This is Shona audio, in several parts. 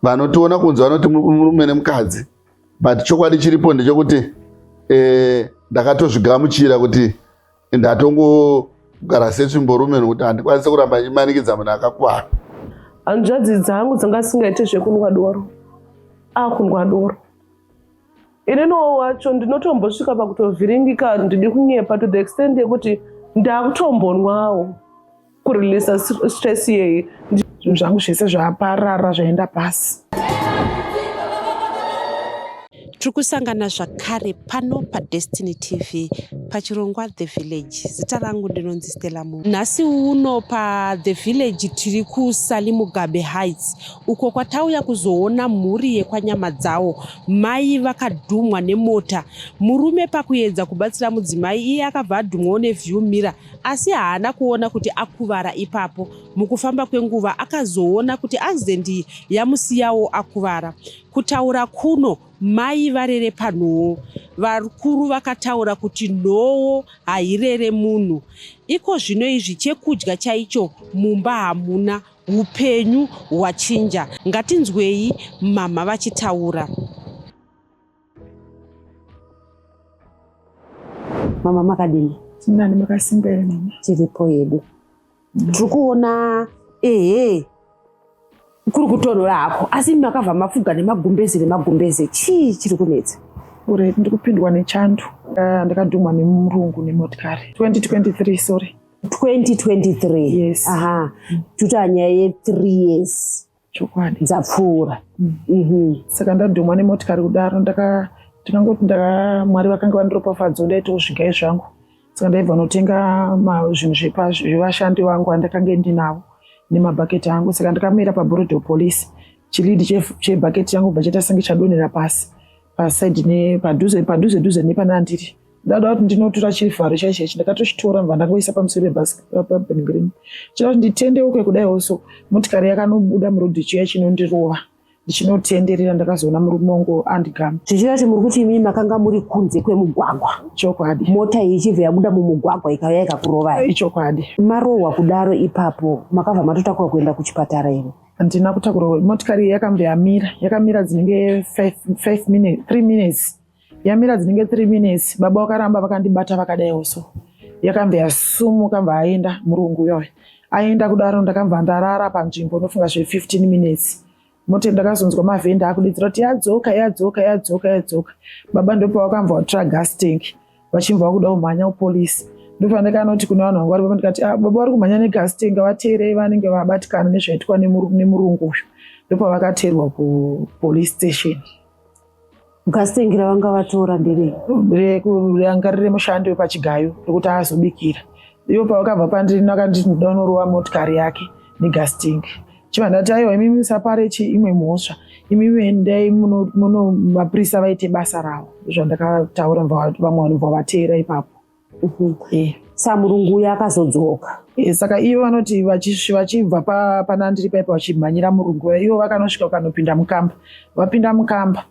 Vanotiona kunze vanoti murume nemukadzi, but chokwadi chiripo ndechekuti ndakatozvigamuchira kuti ndatongogara setsvimborume nokuti handikwanisi kuramba ndichimanikidza munhu akakuvara. Hanzvadzi dzangu dzanga dzisingaite zvekunwa doro, akunwa doro. Ininiwo wacho ndinotombosvika pakutovhiringika, ndidi kunyepa to the extent yekuti ndakutombonwawo kureleasa stress iyeye. Zvinhu zvangu zvese zvaparara, zvaenda pasi. Tiri kusangana zvakare pano paDestiny TV pachirongwa The Village. Zita rangu ndinonzi Stella Mu. Nhasi uno paThe Village tiri kuSally Mugabe Heights uko kwatauya kuzoona mhuri yekwaNyamadzawo. Mai vakadhumwa nemota. Murume pakuedza kubatsira mudzimai iye akabva adhumwawo neview mirror asi haana kuona kuti akuvara ipapo. Mukufamba kwenguva akazoona kuti accident iyi yamusiyawo akuvara. Kutaura kuno mai varere panhowo. Vakuru vakataura kuti nhowo hairere munhu. Iko zvino izvi chekudya chaicho mumba hamuna. Hupenyu hwachinja. Ngatinzwei mama vachitaura. Mama makadini? Tinani, makasimba here mama? Tiripo yedu. Tiri kuona ehe kuri kutonhora hako, asi makabva mafuga nemagumbeze nemagumbeze. Chii chiri kunetsa? Ure ndiri kupindwa nechando. Ndakadhumwa nemurungu nemotikari 2023, sorry. 2023? Yes. Aha, tuta nyaya ye3 years. Chokwadi. Dzapfuura. Saka ndadhumwa nemotikari kudaro, ndikangoti ndaka Mwari vakanga vandiropafadzo, ndaitawo zvigai zvangu. Saka ndaibva notenga zvinhu zvevashandi vangu andakange ndinavo nemabhaketi angu. Saka ndakamira paBorrowdale Police, chilid chebhaketi changu bva chaita senge chadonhera pasi pasaidi nepadhuze padhuze dhuze nepana ndiri. Ndada kuti ndinotora chivharo chaicho ichi, ndakatochitora mva ndangoisa pamusoro pebangreen, chida kuti nditendeuke kudaiwo so motikari yakanobuda murodhi chiya chinondirova. Ndichinotenderera ndakazoona murume wangu andigama. Zvichida kuti muri kuti imimi makanga muri kunze kwemugwagwa? Chokwadi. Mota iyi ichibva yabuda mumugwagwa ikauya ikakurovai? Ichokwadi. Marohwa kudaro ipapo makabva matotakurwa kuenda kuchipatara here? Handina kutakurwa. Motikari iyi yakambva yamira, yakamira dzinenge 5 minutes, 3 minutes, yamira dzinenge 3 minutes. Baba vakaramba vakandibata vakadaiwo so, yakambva yasumuka mva aenda murungu uyoyo. Aenda kudaro ndakambva ndarara panzvimbo ndofunga zve 15 minutes. Mote ndakazonzwa mavhenda akudedzera kuti yadzoka, yadzoka, yadzoka, yadzoka. Baba ndopavakambva vatora gas tank vachibva vakuda kumhanya kupolisi. Ndopandakanoti kune vanhu vangu vari, ndikati, ah, baba vari kumhanya negas tank, vateerei, vanenge vabatikana nezvaitwa nemurungu uyu. Ndopavakateerwa kupolice station. Gas tank ravanga vatora nderei? Ranga riri mushandi wepachigayo rekuti azobikira. Ivo pavakabva pandiri vakanditi ndoda kunorova motikari yake negas tank. Chibva ndati aiwa, imimi musapare chi imwe mhosva, imimi endai muno mapurisa vaite basa ravo. Zvandakataura vamwe vanhu bva vateera ipapo. Sa murungu uyo akazodzoka? Saka ivo vanoti vachibva pana ndiri paipa vachimhanyira murungu uya, ivo vakanosvika vakanopinda mukamba. Vapinda mukamba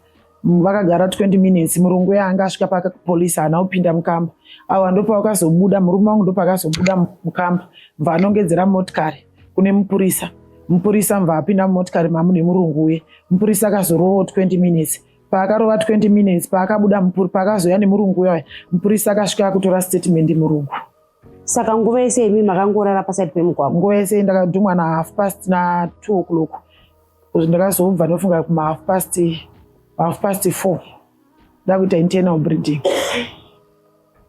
vakagara 20 minutes. Murungu uya anga asvika papolisi haana kupinda mukamba. Ava ndopavakazobuda, murume wangu ndopakazobuda mukamba mva anongedzera motikari kune mupurisa. Mupurisa mva apinda mumotikari mamu nemurungu uye. Mupurisa akazorovawo 20 minutes. Paakarova 20 minutes, paakabuda paakazoya nemurungu uya, mupurisa akasvika akutora statement murungu. Saka nguva yese imi makangorara pasaidi pemugwagwa? Nguva yese ndakadhumwa na half past na 2 o'clock. Ndakazobva ndofunga kuma half past 4 ndakuita internal bleeding.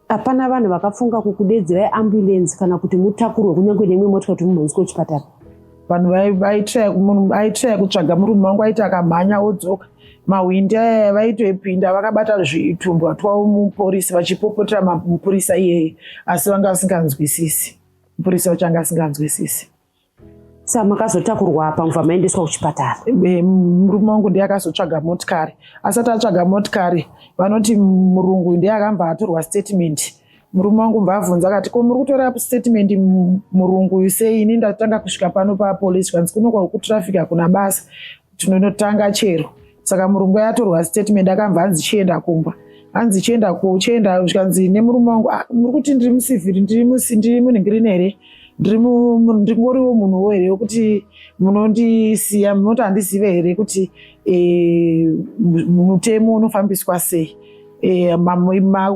Hapana vanhu vakafunga kukudedzirai ambulance kana kuti mutakurwe kunyange neimwe motikari kuti mumhanyiswe kuchipatara? Vanhu vaitraya kutsvaga murume wangu, aiti akamhanya odzoka. Mahwindi aya vaitoipinda vakabata zvitumbwa twavo muporisi vachipopotera mupurisa iyeye, asi vanga vasinganzwisisi. Mupurisa wacho anga asinganzwisisi. Sa makazotakurwa apa mubva maendeswa kuchipatara? Murume wangu ndiye akazotsvaga motikari. Asati atsvaga motikari, vanoti murungu ndiye akambva atorwa statement. Murume wangu mbva abvunza akati, ko muri kutora statement murungu uyu sei? Ini ndatanga kusvika pano papolisi, kwanzi kuno kutraffic hakuna basa, tinonotanga chero. Saka murungu atorwa statement akambva anzi chienda kumba, anzi chienda chienda. Zvikanzi nemurume wangu, ah, muri kuti ndiri musivhiri, ndiri munhingirini here? Ndingoriwo munhuwo here wekuti munondisiya munoti handizive here kuti mutemo unofambiswa sei?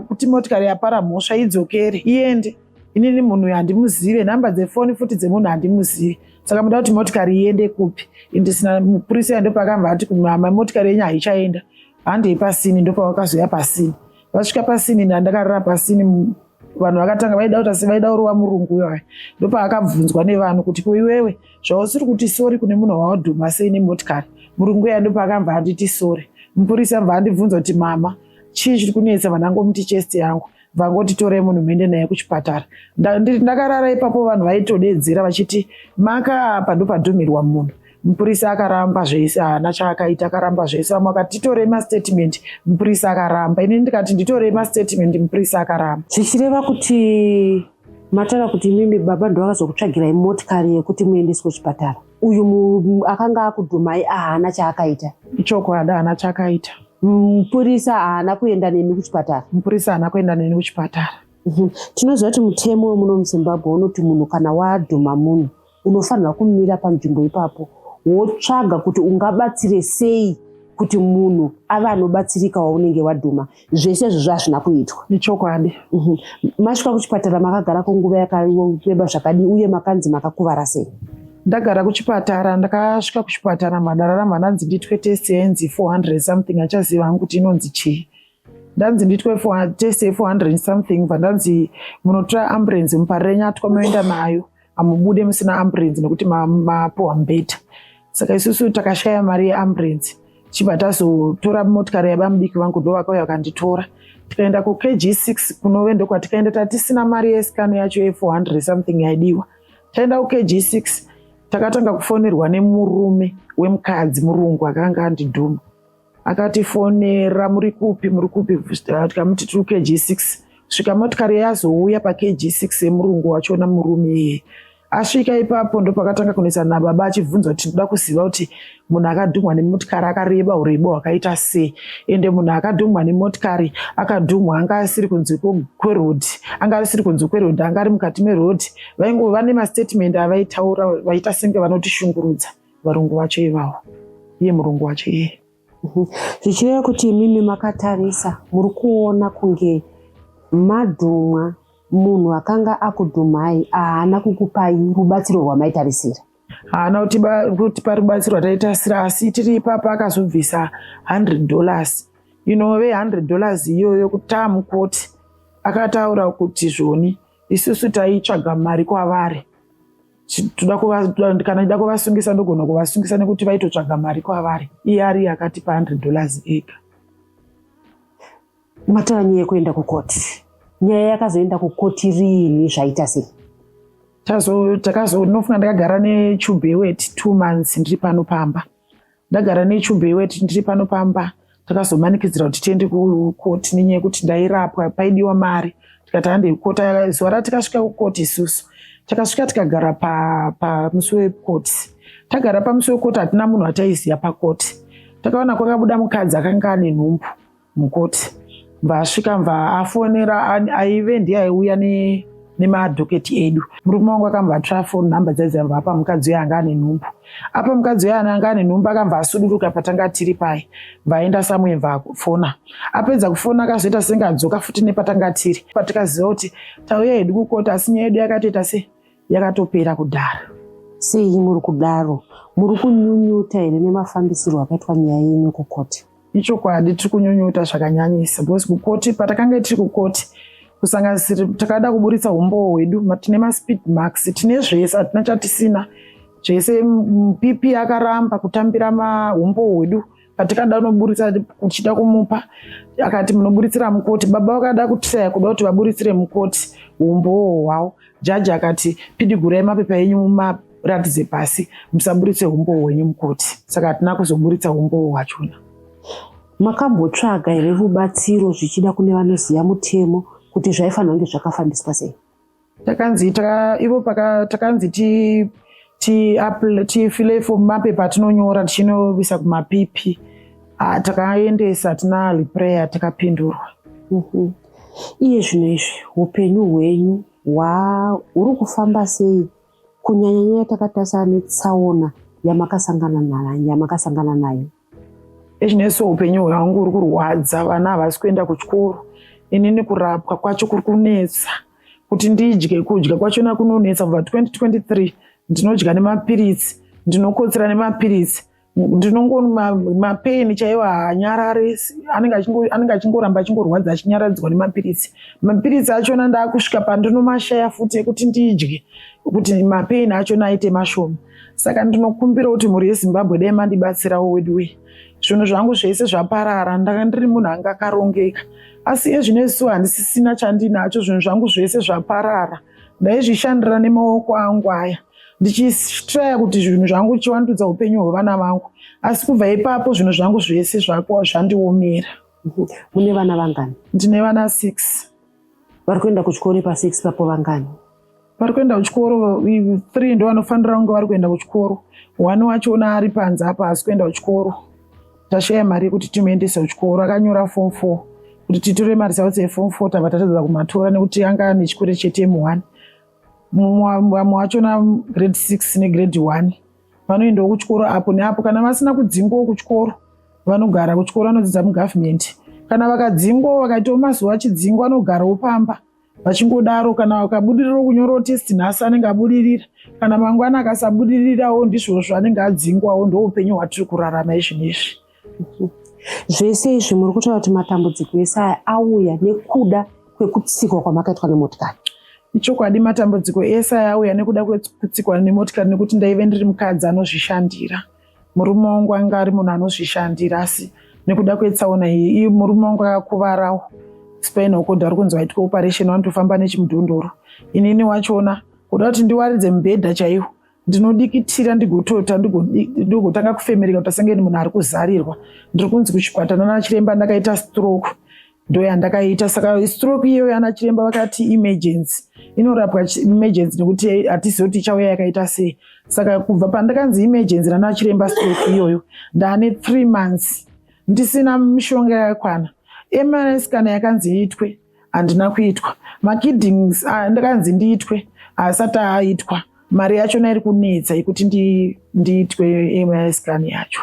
Kuti motikari yapara mhosva idzokere iende. Inini munhu uyu handimuzive, nhamba dzefoni futi dzemunhu handimuzivi, saka muda kuti motikari iende kupi indisina? Mupurisa ndopakabva ati kumama, "Motikari yenyu haichaenda, handei pasini." Ndopavakazoya pasini. Vasvika pasini, ndandakarara pasini. Vanhu vakatanga vaida kuti asi vaida kurova murungu uyoyo. Ndopaakabvunzwa nevanhu kuti, "Ko iwewe zvausiri kuti sorry kune munhu wawadhuma sei nemotikari?" Murungu uya ndopaakabva anditi sorry. Mupurisa bva andibvunza kuti, "Mama, chii chiri kunetsa?" Vanangomuti chest yangu. Vangoti, "Torai munhu muende naye kuchipatara." Ndakarara ipapo, vanhu vaitodedzera vachiti, "Maka apa ndopadhumirwa munhu." Mupurisa akaramba zvese, haana chaakaita, akaramba zvese. Vamwe vakati, "Titorei mastatement." Mupurisa akaramba. Inini ndikati, "Nditorei mastatement." Mupurisa akaramba. Zvichireva kuti mataura kuti imimi baba ndo vakazokutsvagirai motikari yekuti muendeswe kuchipatara. Uyu akanga akudhumai haana chaakaita? Ichokwadi, haana chaakaita. Mupurisa haana kuenda nemi kuchipatara? Mupurisa haana kuenda neni kuchipatara. Tinoziva kuti mutemo wemuno muZimbabwe unoti munhu kana wadhuma munhu unofanirwa kumira panzvimbo ipapo, wotsvaga kuti ungabatsire sei kuti munhu ave anobatsirika waunenge wadhuma. Zvese izvozvo hazvina kuitwa. Ichokwadi. Masvika kuchipatara makagarako nguva yakareba zvakadii, uye makanzi makakuvara sei? Ndagara kuchipatara, ndakasvika kuchipatara madararama, ndanzi ndiitwe test yainzi 400 something, achaziva hangu kuti inonzi chii. Ndanzi ndiitwe test ye400 something, bva ndanzi munotora ambulance muParirenyatwa moenda nayo, hamubude musina ambulance nekuti mapuhwa mubhedha. Saka isusu takashaya mari yeambulance, chibva tazotora motikari yabamudiki vangu, ndo vakauya vakanditora, tikaenda kuKG6 kunove ndokwatikaenda. Tatisina mari yescan yacho ye400 something yaidiwa. Taenda kuKG6, takatanga kufonerwa nemurume wemukadzi, murungu akanga andidhuma. Akatifonera, "Muri kupi? Muri kupi?" Tikamuti tiri kuKG6. Svika motikari yazouya paKG6 yemurungu wachona, murume iyeye asvika ipapo, ndopakatanga kunetsana nababa achibvunza kuti, "Tinoda kuziva kuti munhu akadhumwa nemotikari akareba urebo hwakaita sei, ende munhu akadhumwa nemotikari akadhumwa anga asiri kunze kwerodhi, anga asiri kunze kwerodhi, anga ari mukati merodhi?" Vaingova nemastatement avaitaura, vaita senge vanotishungurudza varungu vacho ivavo, iye murungu wacho iyeye. Zvichireva kuti imimi makatarisa muri kuona kunge madhumwa, munhu akanga akudhumai haana kukupai rubatsiro rwamaitarisira. Haana kutipa rubatsiro rwataitasira, asi tiri ipapo akazobvisa $100 inove $100 iyoyo kutamukoti. Akataura kuti zvoni isusu taitsvaga mari kwavari, toda kana ida kuvasungisa ndogona kuvasungisa nekuti vaitotsvaga mari kwavari, iye ari akatipa $100 ega. Mataura nyaya yekuenda kukoti. Nyaya yakazoenda kukoti riini, zvaita sei? Takazo ndinofunga ndakagara nechubhu yeweti 2 months ndiri pano pamba. Ndagara nechubhu yeweti ndiri pano pamba, takazomanikidzira kuti tiende kukoti nenyaya yekuti ndairapwa, paidiwa mari. Tikati handei kukoti. Zuva ratikasvika kukoti isusu takasvika tikagara pamusi wekoti. Tagara pamusi wekoti, hatina munhu ataiziva pakoti. Takaona kwakabuda mukadzi akanga ane nhumbu mukoti, bva asvika, bva afonera aive ndiye aiuya nemadhoketi edu. Murume wangu akambva atora foni nhamba dzaidzambva apa mukadzi uyo anga ane nhumbu. Apa mukadzi uyo anga ane nhumbu akambva asuduruka patanga tiri pai, bva aenda samwe, bva afona. Apedza kufona akazoita senge adzoka futi nepatanga tiri, patikaziva kuti tauya hedu kukota, asi nyaya yedu yakatoita se yakatopera kudhara. Sei muri kudaro? Muri kunyunyuta here nemafambisirwo akaitwa nyaya yenyu kukoti? Ichokwadi, tiri kunyunyuta zvakanyanyisa because kukoti, patakanga tiri kukoti, kusanganisira takada kuburitsa umbowo hwedu, tine maspeed marks, tine zvese, hatina chatisina, zvese. PP akaramba kutambira maumbowo hwedu. Patikada kunoburitsa kuchida kumupa, akati, "Munoburitsira mukoti." Baba vakada kutraya kuda kuti vaburitsire mukoti umbowo hwavo. Jaji akati, "Pidigurai mapepa enyu mumaratidze pasi, musaburitse umbowo hwenyu mukoti." Saka hatina kuzoburitsa umbowo hwachona. Makambotsvaga here rubatsiro zvichida kune vanoziva mutemo kuti zvaifanira kunge zvakafambiswa sei? Takanzi ivo takanzi tifile fomu, mapepa atinonyora tichinovisa kumaPP. Takaendesa, tina reply takapindurwa. Iye zvino izvi upenyu hwenyu huri kufamba sei? Kunyanya-nyanya takatarisana netsaona yamakasangana nayo. Ezvineso upenyu hwangu uri kurwadza, vana havasi kuenda kuchikoro, inini kurapwa kwacho kuri kunetsa, kuti ndidye kudya kwachona kunonetsa. Kubva 2023 ndinodya nemapiritsi, ndinokotsera nemapiritsi, ndinongo mapain chaiwo haanyarari, anenge achingoramba achingorwadza achinyaradzwa nemapiritsi. Mapiritsi achona ndaakusvika pandinomashaya futi ekuti ndidye kuti mapain achona aite mashoma. Saka ndinokumbira kuti mhuri yeZimbabwe dai mandibatsirawo weduwe. Zvinhu zvangu zvese zvaparara. Ndanga ndiri munhu anga akarongeka, asi ezvinesu handisisina chandinacho. Zvinhu zvangu zvese zvaparara. Ndaizvishandira nemaoko angu aya, ndichitraya kuti zvinhu zvangu chiwandudza upenyu hwevana vangu, asi kubva ipapo zvinhu zvangu zvese zvandiomera. Mune vana vangani? Ndine vana 6. Vari kuenda kuchikoro pa6 papo vangani? Vari kuenda kuchikoro 3 ndo vanofanira kunge vari kuenda kuchikoro. One wachona ari panze apa, haasi kuenda kuchikoro. Tashaya mari yekuti timuendese kuchikoro. Akanyora form 4, kuti titore maresults eform 4 tabva tatadza kumatora nekuti anga ane chikoro cheterm 1. Vamwe vachona grade 6 negrade 1 vanoendawo kuchikoro apo neapo. Kana vasina kudzingwawo kuchikoro, vanogara kuchikoro, vanodzidza mugovernment. Kana vakadzingwawo, vakaitawo mazuva achidzingwa, vanogarawo pamba vachingodaro. Kana vakabudirirawo kunyorawo test nhasi, anenge abudirira. Kana mangwana akasabudirirawo, ndizvozvo, anenge adzingwawo. Ndo upenyu hwatiri kurarama izvinezvi. Zvese izvi muri kutaura kuti matambudziko ese aya auya nekuda kwekutsikwa kwamakaitwa nemotikari? Ichokwadi, matambudziko ese aya auya nekuda kwekutsikwa nemotikari, nekuti ndaive ndiri mukadzi anozvishandira. Murume wangu anga ari munhu anozvishandira, asi nekuda kwetsaona iyi, murume wangu akakuvarawo spinal cord, ari kunzi vaitwe operation, vanotofamba nechimudhondoro. Inini wachona kuda kuti ndiwaridze mubhedha chaiwo, ndinodikitira, ndigotota, ndigotanga kufemereka kuti asenge munhu ari kuzarirwa. Ndiri kunzi kuchipatara nachiremba ndakaita stroke, ndo yandakaita. Saka stroke iyoyo ana chiremba vakati emergency, inorapwa emergency nekuti hatizivi kuti ichauya yakaita sei. Saka kubva pandakanzi emergency nana chiremba stroke iyoyo, ndaane 3 months ndisina mishonga yakakwana. MRI scan yakanzi iitwe, handina kuitwa. Makidneys ndakanzi ndiitwe, haasati aitwa. Mari yachona iri kunetsa yekuti ndiitwe MRI scan yacho.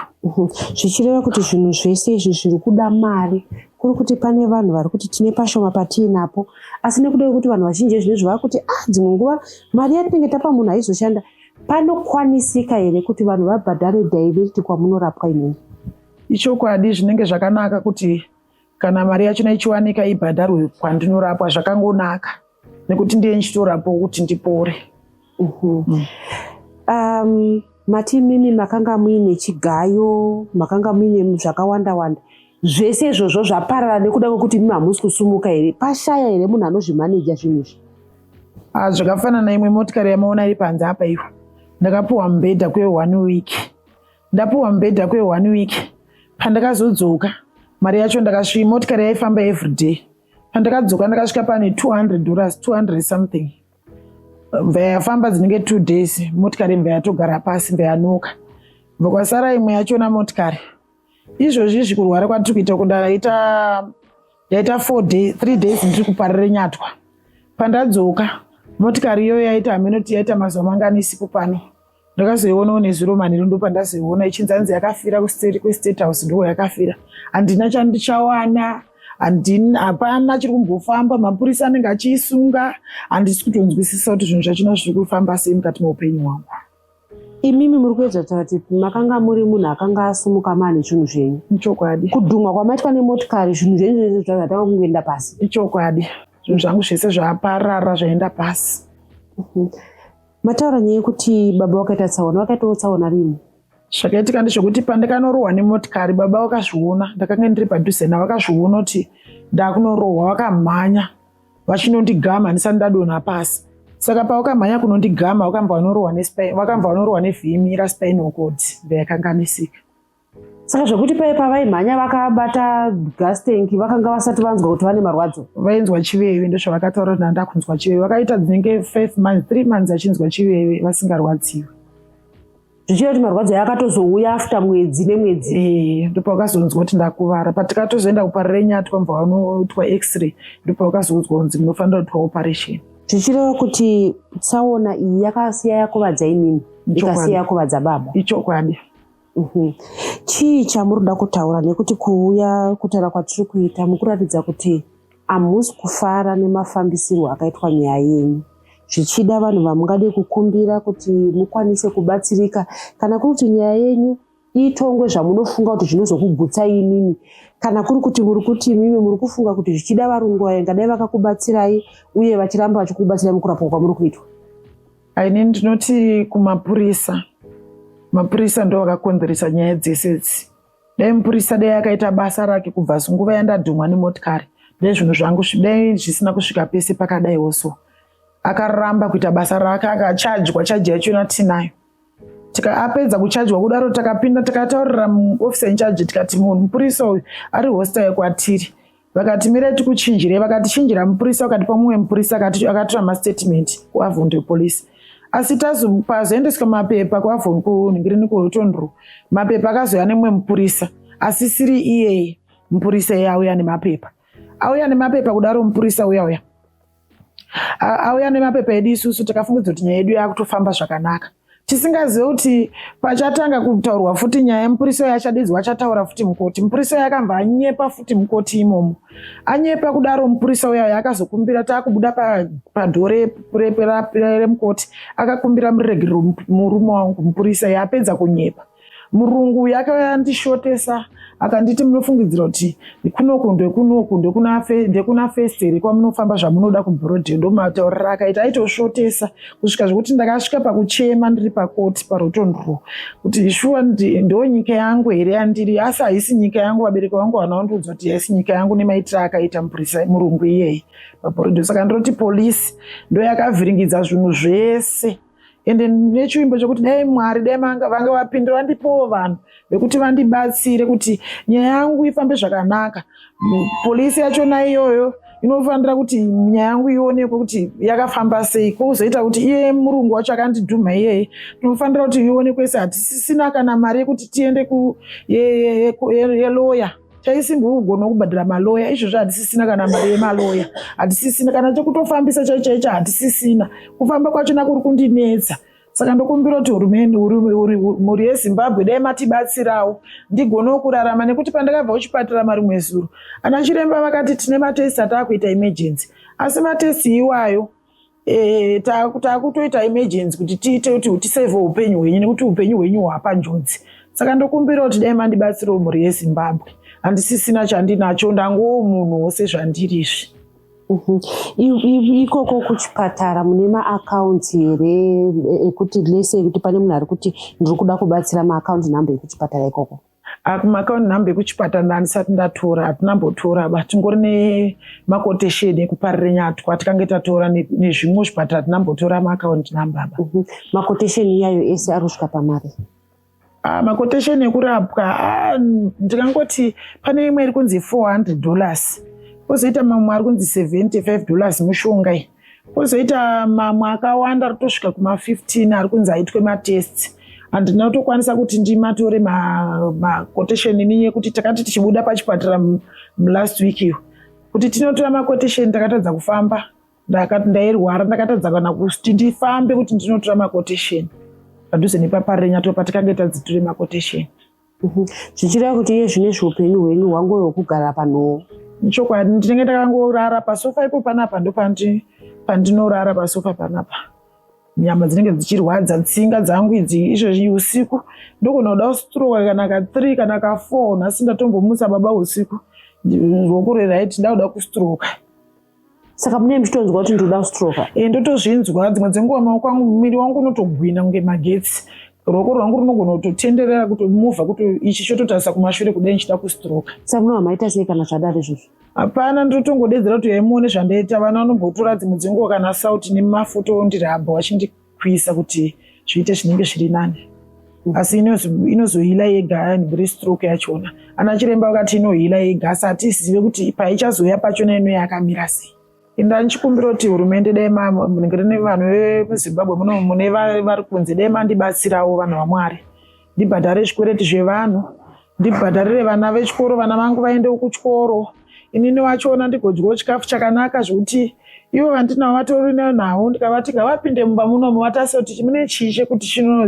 Zvichireva kuti zvinhu zvese izvi zviri kuda mari. Kuri kuti pane vanhu vari kuti tine pashoma patiinapo, asi nekuda kwekuti vanhu vazhinji zvinezvi vava kuti ah, dzimwe nguva mari yatinenge tapa munhu haizoshanda. Panokwanisika here kuti vanhu vabhadhare direct kwamunorapwa imini? Ichokwadi, zvinenge zvakanaka kuti kana mari yachona ichiwanika ibhadharwe kwandinorapwa. Zvakangonaka nekuti ndiye ndichitorapawo kuti ndipore. Mati mimi makanga muine chigayo, makanga muine zvakawanda wanda. Zvese izvozvo zvaparara nekuda kwekuti mimi hamusi kusumuka here? Pashaya here munhu anozvimaneja zvinhu izvi? Ah, zvakafanana imwe motikari yamaona iri panze apa iyo, ndakapiwa mubhedha kwe1 week. Ndapiwa mubhedha kwe1 week, pandakazodzoka mari yacho ndakasvika, motikari yaifamba everyday. Pandakadzoka ndakasvika pane $200, 200 something. Mva yafamba dzinenge 2 days, motikari mva yatogara pasi, mva yanoka, bva kwasara imwe yachona motikari. Izvozvi izvi kurwara kwatiri kuita kundaita, ndaita 4 day, 3 days ndiri kuParirenyatwa. Pandadzoka motikari iyoyo yaita haminoti yaita mazuva mangani isipo pano. Ndakazoionawo nezuro manheru, ndo pandazoiona ichinzi hanzi yakafira kuseri kweState House, ndo yakafira. Handina chandichawana, hapana chiri kumbofamba. Mapurisa anenge achiisunga. Handisi kutonzwisisa kuti zvinhu zvachona zviri kufamba sei mukati meupenyu hwangu. Imimi muri kuedza kutaura kuti makanga muri munhu akanga asumuka maane zvinhu zvenyu? Ichokwadi. Kudhumwa kwamaitwa nemotikari, zvinhu zvenyu zvese zvatanga kungoenda pasi? Ichokwadi, zvinhu zvangu zvese zvaparara, zvaenda pasi. Mataura nyaya yekuti baba vakaita tsaona. Vakaitawo tsaona rini? Zvakaitika ndezvekuti pandakanorohwa nemotikari, baba vakazviona. Ndakanga ndiri padhuze navo, vakazviona kuti ndakunorohwa, vakamhanya vachinondigama ndisati ndadonha pasi. Saka pavakamhanya kunondigama, vakambva vanorohwa nevhimi raspinal cord, yakanganisika. Saka zvekuti paye pavaimhanya vakabata gas tank, vakanga vasati vanzwa kuti vane marwadzo? Vainzwa chiveve, ndozvavakataura kuti ndanda kunzwa chiveve. Vakaita dzinenge 5 months, 3 months achinzwa chiveve vasingarwadziwi. Zvichireva kuti marwadzo aya akatozouya after mwedzi nemwedzi? Ee, ndopavakazonzwa kuti ndakuvara. Patikatozoenda kuParirenyatwa, mva vanoitwa x-ray, ndopavakazoudzwa kunzi munofanira kuitwa operation. Zvichireva kuti tsaona iyi yakasiya yakuvadza imimi, ikasiya yakuvadza baba. Ichokwadi. Chii chamuri kuda kutaura, nekuti kuuya kutaura kwatiri kuita mukuratidza kuti hamusi kufara nemafambisirwo akaitwa nyaya yenyu? Zvichida vanhu vamungade kukumbira kuti mukwanise kubatsirika, kana kuri kuti nyaya yenyu itongwe zvamunofunga kuti zvinozokugutsai imimi, kana kuri kuti muri kuti imimi muri kufunga kuti zvichida varungu aya ngadai vakakubatsirai uye vachiramba vachikubatsirai mukurapwa kwamuri kuitwa? Aini ndinoti kumapurisa, mapurisa ndo vakakonzeresa nyaya dzese idzi. Dai mupurisa dai akaita basa rake kubva nguva yandadhumwa nemotikari, dai zvinhu zvangu dai zvisina kusvika pese pakadaiwo. So akaramba kuita basa rake, akachajwa chaji yachona tinayo. Apedza kuchajwa kudaro, takapinda takataurira muofficer in charge, tikati munhu mupurisa uyu ari hostile kwatiri. Vakati mirai tikuchinjire. Vakatichinjira mupurisa, vakatipa mumwe mupurisa akatora mastatement kuAvondale Police. Asi pazoendeswa mapepa kuAvon, kunhingirini, kuRotten Row, mapepa akazouya nemumwe mupurisa asisiri iyeye. Mupurisa iye auya nemapepa, auya nemapepa kudaro, mupurisa uya uya auya nemapepa edu, isusu takafungidzwa kuti nyaya yedu yakutofamba zvakanaka, tisingazive kuti pachatanga kutaurwa futi nyaya, mupurisa uyo achadidzwa, achataura futi mukoti. Mupurisa uyo akabva anyepa futi mukoti imomo. Anyepa kudaro, mupurisa uyo akazokumbira, taakubuda padoor remukoti, akakumbira muregerero murume wangu. Mupurisa iye apedza kunyepa, murungu uyu akauya andishotesa, akanditi, "Munofungidzira kuti kunoku ndekunoku ndekuna First here kwamunofamba zvamunoda kuBorrowdale?" Ndo matauriro akaita, aitosvotesa kusvika zvekuti ndakasvika pakuchema ndiri pakoti paRotten Row kuti shuwa ndo nyika yangu here yandiri? Asi haisi nyika yangu. Vabereki vangu vana vandiudza kuti haisi nyika yangu nemaitiro akaita mupurisa murungu iyeye paBorrowdale. Saka ndinoti polisi ndo yakavhiringidza zvinhu zvese. Ende nechivimbo chokuti dai Mwari dai vanga vapindira, vandipowo vanhu vekuti vandibatsire kuti nyaya yangu ifambe zvakanaka. Polisi yachona iyoyo inofanira kuti nyaya yangu ionekwe kuti yakafamba sei. Kwozoita kuti iye murungu wacho akandidhumha iyeye, tinofanira kuti ionekwe se hatisisina kana mari yekuti tiende yeloya. Taisimbi kugona kubhadhara maloya, izvozvo hatisisina kana mari yemaloya, hatisisina kana chekutofambisa chaicho chaicho, hatisisina. Kufamba kwachona kuri kundinetsa. Saka ndokumbira kuti hurumende, mhuri yeZimbabwe, dai matibatsirawo ndigonewo kurarama, nekuti pandakabva kuchipatara marimwe zuro, ana chiremba vakati tine matest ataakuita emergency, asi matest iwayo taakutoita emergency kuti tiite kuti tisevhe upenyu hwenyu, nekuti upenyu hwenyu hwapa njodzi. Saka ndokumbira kuti dai mandibatsirawo, mhuri yeZimbabwe. Handisisina chandinacho, ndangowo munhu wose zvandiri izvi. Ikoko kuchipatara mune maaccounts here ekuti lese ekuti pane munhu ari kuti ndiri kuda kubatsira, maaccount number ekuchipatara ikoko? Kumaaccount number ekuchipatara handisati ndatora, hatinambotora ba. Tingori nemaquotation ekuParirenyatwa tikange tatora, nezvimwe zvipatara tinambotora maaccount number ba. Maquotation iyayo ese ari kusvika pamari? Maquotation ekurapwa, ndingangoti pane imwe iri kunzi $400, kwozoita mamwe ari kunzi $75 mushonga iyi, kwozoita mamwe akawanda ari kutosvika kuma15 ari kunzi aitwe matests. Handina kutokwanisa kuti ndimatore maquotation ma yekuti takati tichibuda pachipatara last week iyo kuti tinotora maquotation, takatadza kufamba. Ndakati ndairwara, ndakatadza kana kuti ndifambe kuti ndinotora maquotation padhuze nepaParirenyatwa patikange tadzitore maquotation. Zvichireva kuti iye zvinezvi upenyu hwenyu hwangove hwekugara panhoo? Chokwadi, ndinenge ndakangorara pasofa ipo panapa, ndo pandinorara pasofa panapa. Nyama dzinenge dzichirwadza, tsinga dzangu idzi. Izvozvi usiku ndogona kuda kustroka kana ka3 kana ka4. Nhasi ndatombomutsa baba usiku, ruoko rweright ndakuda kustroka. Saka munee muchitonzwa kuti ndinoda kustroka? E, ndotozvinzwa. Dzimwe dzenguva maoko angu, muviri wangu unotogwina kunge magetsi, ruoko rwangu runogona kutotenderera, kutomuvha, kuti ichi chototarisa kumashure kudai, ndichida kustroka. Saka munova maita sei kana zvadaro izvozvo? Hapana, ndotongodedzera kuti yaimuone zvandaita. Vana vanombotora dzimwe dzenguva kana sauti nemafuta ondirabha, vachindikwisa kuti zviite zvinenge zviri nani. Asi inozoheala yega stroke yachona. Ana chiremba vakati inoheala yega, asi hatizive kuti paichazouya pachona ino yakamira sei. Inda ndichikumbira kuti hurumende dai, munenge vanhu vemuZimbabwe muno, mune vari kunze, dai mandibatsirawo, vanhu vaMwari, ndibhadhare zvikwereti zvevanhu, ndibhadharire vana vechikoro, vana vangu vaendewo kuchikoro, inini wachona ndigodyawo chikafu chakanaka, zvekuti Ivo vandinavo vatori navo ndikavati ngavapinde mumba munomu vatarise kuti mune chii chekuti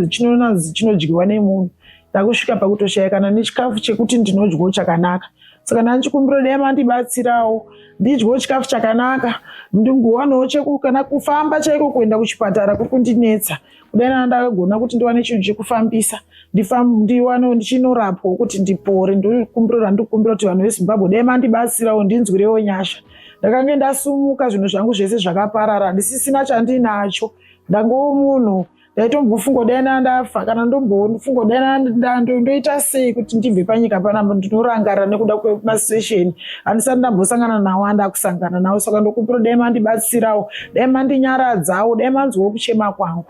chinonzi chinodyiwa nemunhu. Ndakusvika pakutoshaya kana nechikafu chekuti ndinodyawo chakanaka. Saka ndandichikumbira dai mandibatsirawo ndidyewo chikafu chakanaka ndingowanawo cheku kana kufamba chaiko kuenda kuchipatara kuri kundinetsa. Kudai nana ndakagona kuti ndiwane chinhu chekufambisa ndiwane ndichinorapwa kuti ndipore. Ndokumbiro randikumbira kuti vanhu veZimbabwe dai mandibatsirawo ndinzwirewo nyasha. Ndakange ndasumuka zvinhu zvangu zvese zvakaparara handisisina chandinacho. Ndangova munhu ndaitombofunga dai ndafa kana ndombofunga dai ndoita sei kuti ndibve panyika panapa. Ndinorangarira nekuda kwemasituation handisati ndambosangana nawo andakusangana nawo. Saka ndokumbira dai mandibatsirawo, dai mandinyaradzawo, dai manzwawo kuchema kwangu.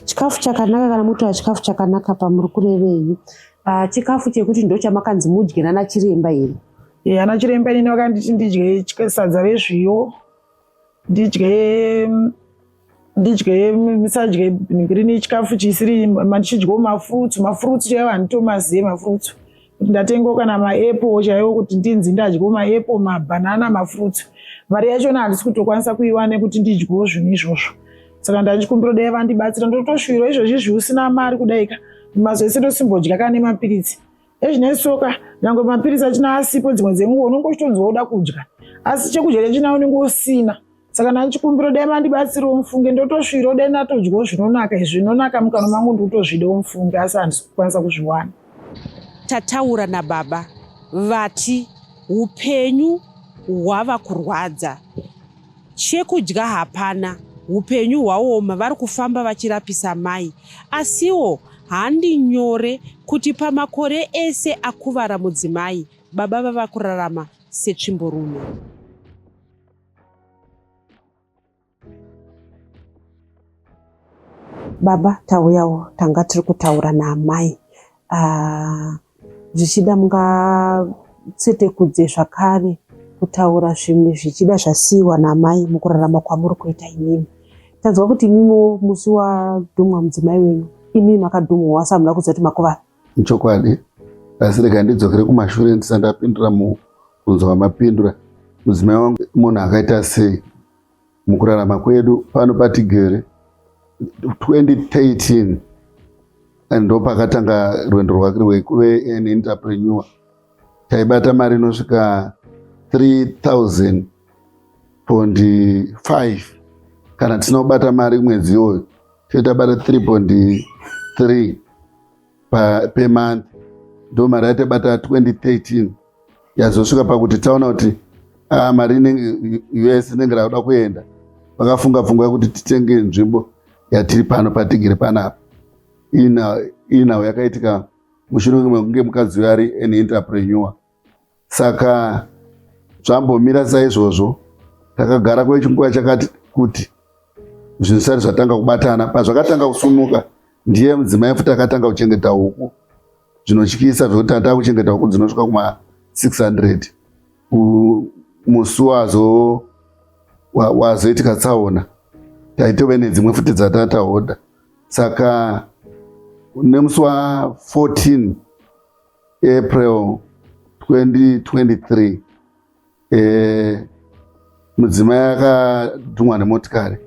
Chikafu chakanaka kana motaura chikafu chakanaka pamuri kurevei? Chikafu chekuti ndo chamakanzi mudye nana chiremba here? Ana chiremba inini vakanditi ndidye sadza rezviyo, ndidye ndidye musadye ngirini chikafu chisiri mandichidyawo mafruits, mafruits chaiwo handitomazive mafruits. Kuti ndatengawo kana maapple chaiwo kuti ndinzi ndadyawo maapple, mabhanana, mafruits. Mari yachona handisi kutokwanisa kuiwana nekuti ndidyewo zvinhu izvozvo. Saka ndachikumbira dai vandibatsira ndotoshuvira izvozvi zviusina mari kudaika. Mazuva ese ndosimbodya kana nemapiritsi. Ezvinetsoka nyangwe mapiritsi achina asipo dzimwe dzenguva unenge uchitonzwa woda kudya. Asi chekudya chachina unenge usina. Saka ndachikumbira dai mandibatsirawo mufunge ndotosvirawo dai ndatodyawo zvinonaka izvi zvinonaka mukanwa mangu ndikutozvidawo mufunge asi handisi kukwanisa kuzviwana. Tataura nababa vati upenyu hwava kurwadza. Chekudya hapana, upenyu hwaoma vari kufamba vachirapisa mai. Asiwo handi nyore kuti pamakore ese akuvara mudzimai, baba vava kurarama setsvimborume. Baba tauyawo tanga tiri kutaura naamai. Zvichida mungatsetekudze zvakare kutaura zvimwe zvichida zvasiyiwa naamai mukurarama kwamuri kuita imimi. Tanzwa kuti imimiwo musi wadhumwa mudzimai wenyu, imimi makadhumwawo asi hamuna kuziva kuti makuvara. Chokwadi, asi rega ndidzokere kumashure ndisati ndapindura mubvunzo wamapindura. Mudzimai wangu munhu akaita sei mukurarama kwedu pano patigere 2013 ndopakatanga rwendo rwake rwekuve an entrepreneur. Taibata mari inosvika 3000.5 kana tisina kubata mari mwedzi iwoyo toita bata 3.3 per month. Ndo mari yataibata 2013 yazosvika pakuti taona kuti mari inenge US inenge rakuda kuenda. Vakafunga pfungwa yekuti titenge nzvimbo yatiri pano patigere panapa. Inhau yakaitika mushure mekunge mukadzi uyu ari an entrepreneur. Saka zvambomira saizvozvo, takagara kwechinguva chakati kuti zvinhu zvisati zvatanga kubatana. Pazvakatanga kusumuka ndiye mudzimai futi akatanga kuchengeta huku zvinotyisa zvekuti tanga kuchengeta huku dzinosvika kuma 600. Musi wazoitika tsaona taitove nedzimwe futi dzatatahodha. Saka nemusi wa 14 April 2023 mudzimai akadhumwa nemotikari.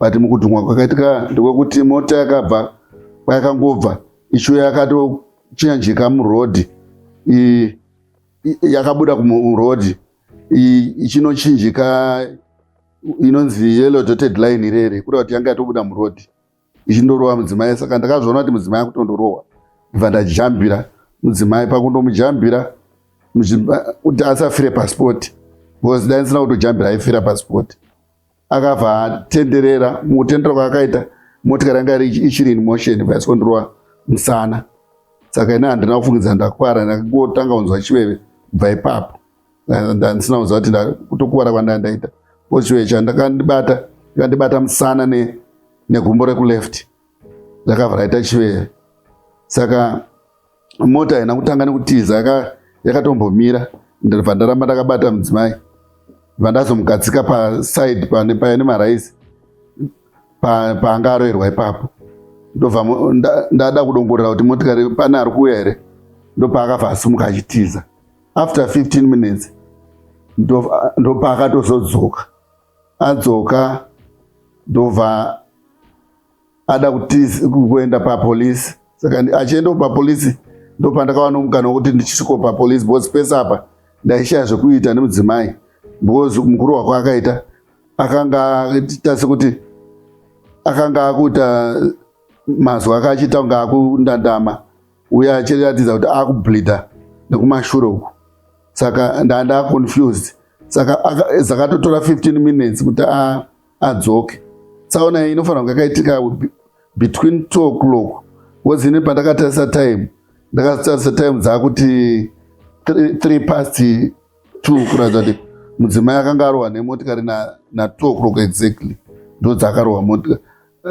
But mukudhumwa kwakaitika ndekwekuti mota yakabva kwayakangobva ichiuya yakatochinjika murodhi, yakabuda kumurodhi ichinochinjika inonzi yellow dotted line irere, kureva kuti yanga yatobuda murodhi ichindorova mudzimai. Saka ndakazviona kuti mudzimai akutondorohwa, ndibva ndajambira mudzimai. Pakundomujambira kuti asafire paspot, because dai ndisina kutojambira aifira paspot. Akabva atenderera, mukutendera kwaakaita motikari yanga ichiri in motion bva musana. Saka ini handina kufungidza ndakuvara, ndakangotanga kunzwa chiveve kubva ipapo. Ndisina kuziva kuti kutokuvara kwandanga ndaita. Chive chandakandibata chakandibata musana negumbo rekuleft, ndakabva raita chiveve. Saka mota haina kutanga nekutiza, yakatombomira. Ndabva ndaramba ndakabata mudzimai, bva ndazomugadzika paside pane maraisi paanga aroerwa ipapo. Ndobva ndada kudongorera kuti motikari pane ari kuuya here, ndopaakabva asumuka achitiza. After 15 minutes ndopaakatozodzoka. Adzoka ndobva ada kuenda papolisi. Saka achienda papolisi ndopandakawana mukana wekuti ndichisviko papolisi, because pese apa ndaishaya zvekuita nemudzimai, because mukuru wako akaita akanga aita sekuti akanga akuita mazwi ake achiita kunge akundandama uye achiratidza kuti akubleeda nekumashure uku. Saka ndanda confused. Saka zakatotora 15 minutes kuti adzoke. Tsaona iyi inofanira kunge yakaitika between 2 o'clock, because ini pandakatarisa time, ndakatarisa time dzakuti 3 past 2, kuratidza kuti mudzimai akanga arohwa nemotikari na 2 o'clock exactly ndo dzakarohwa motikari.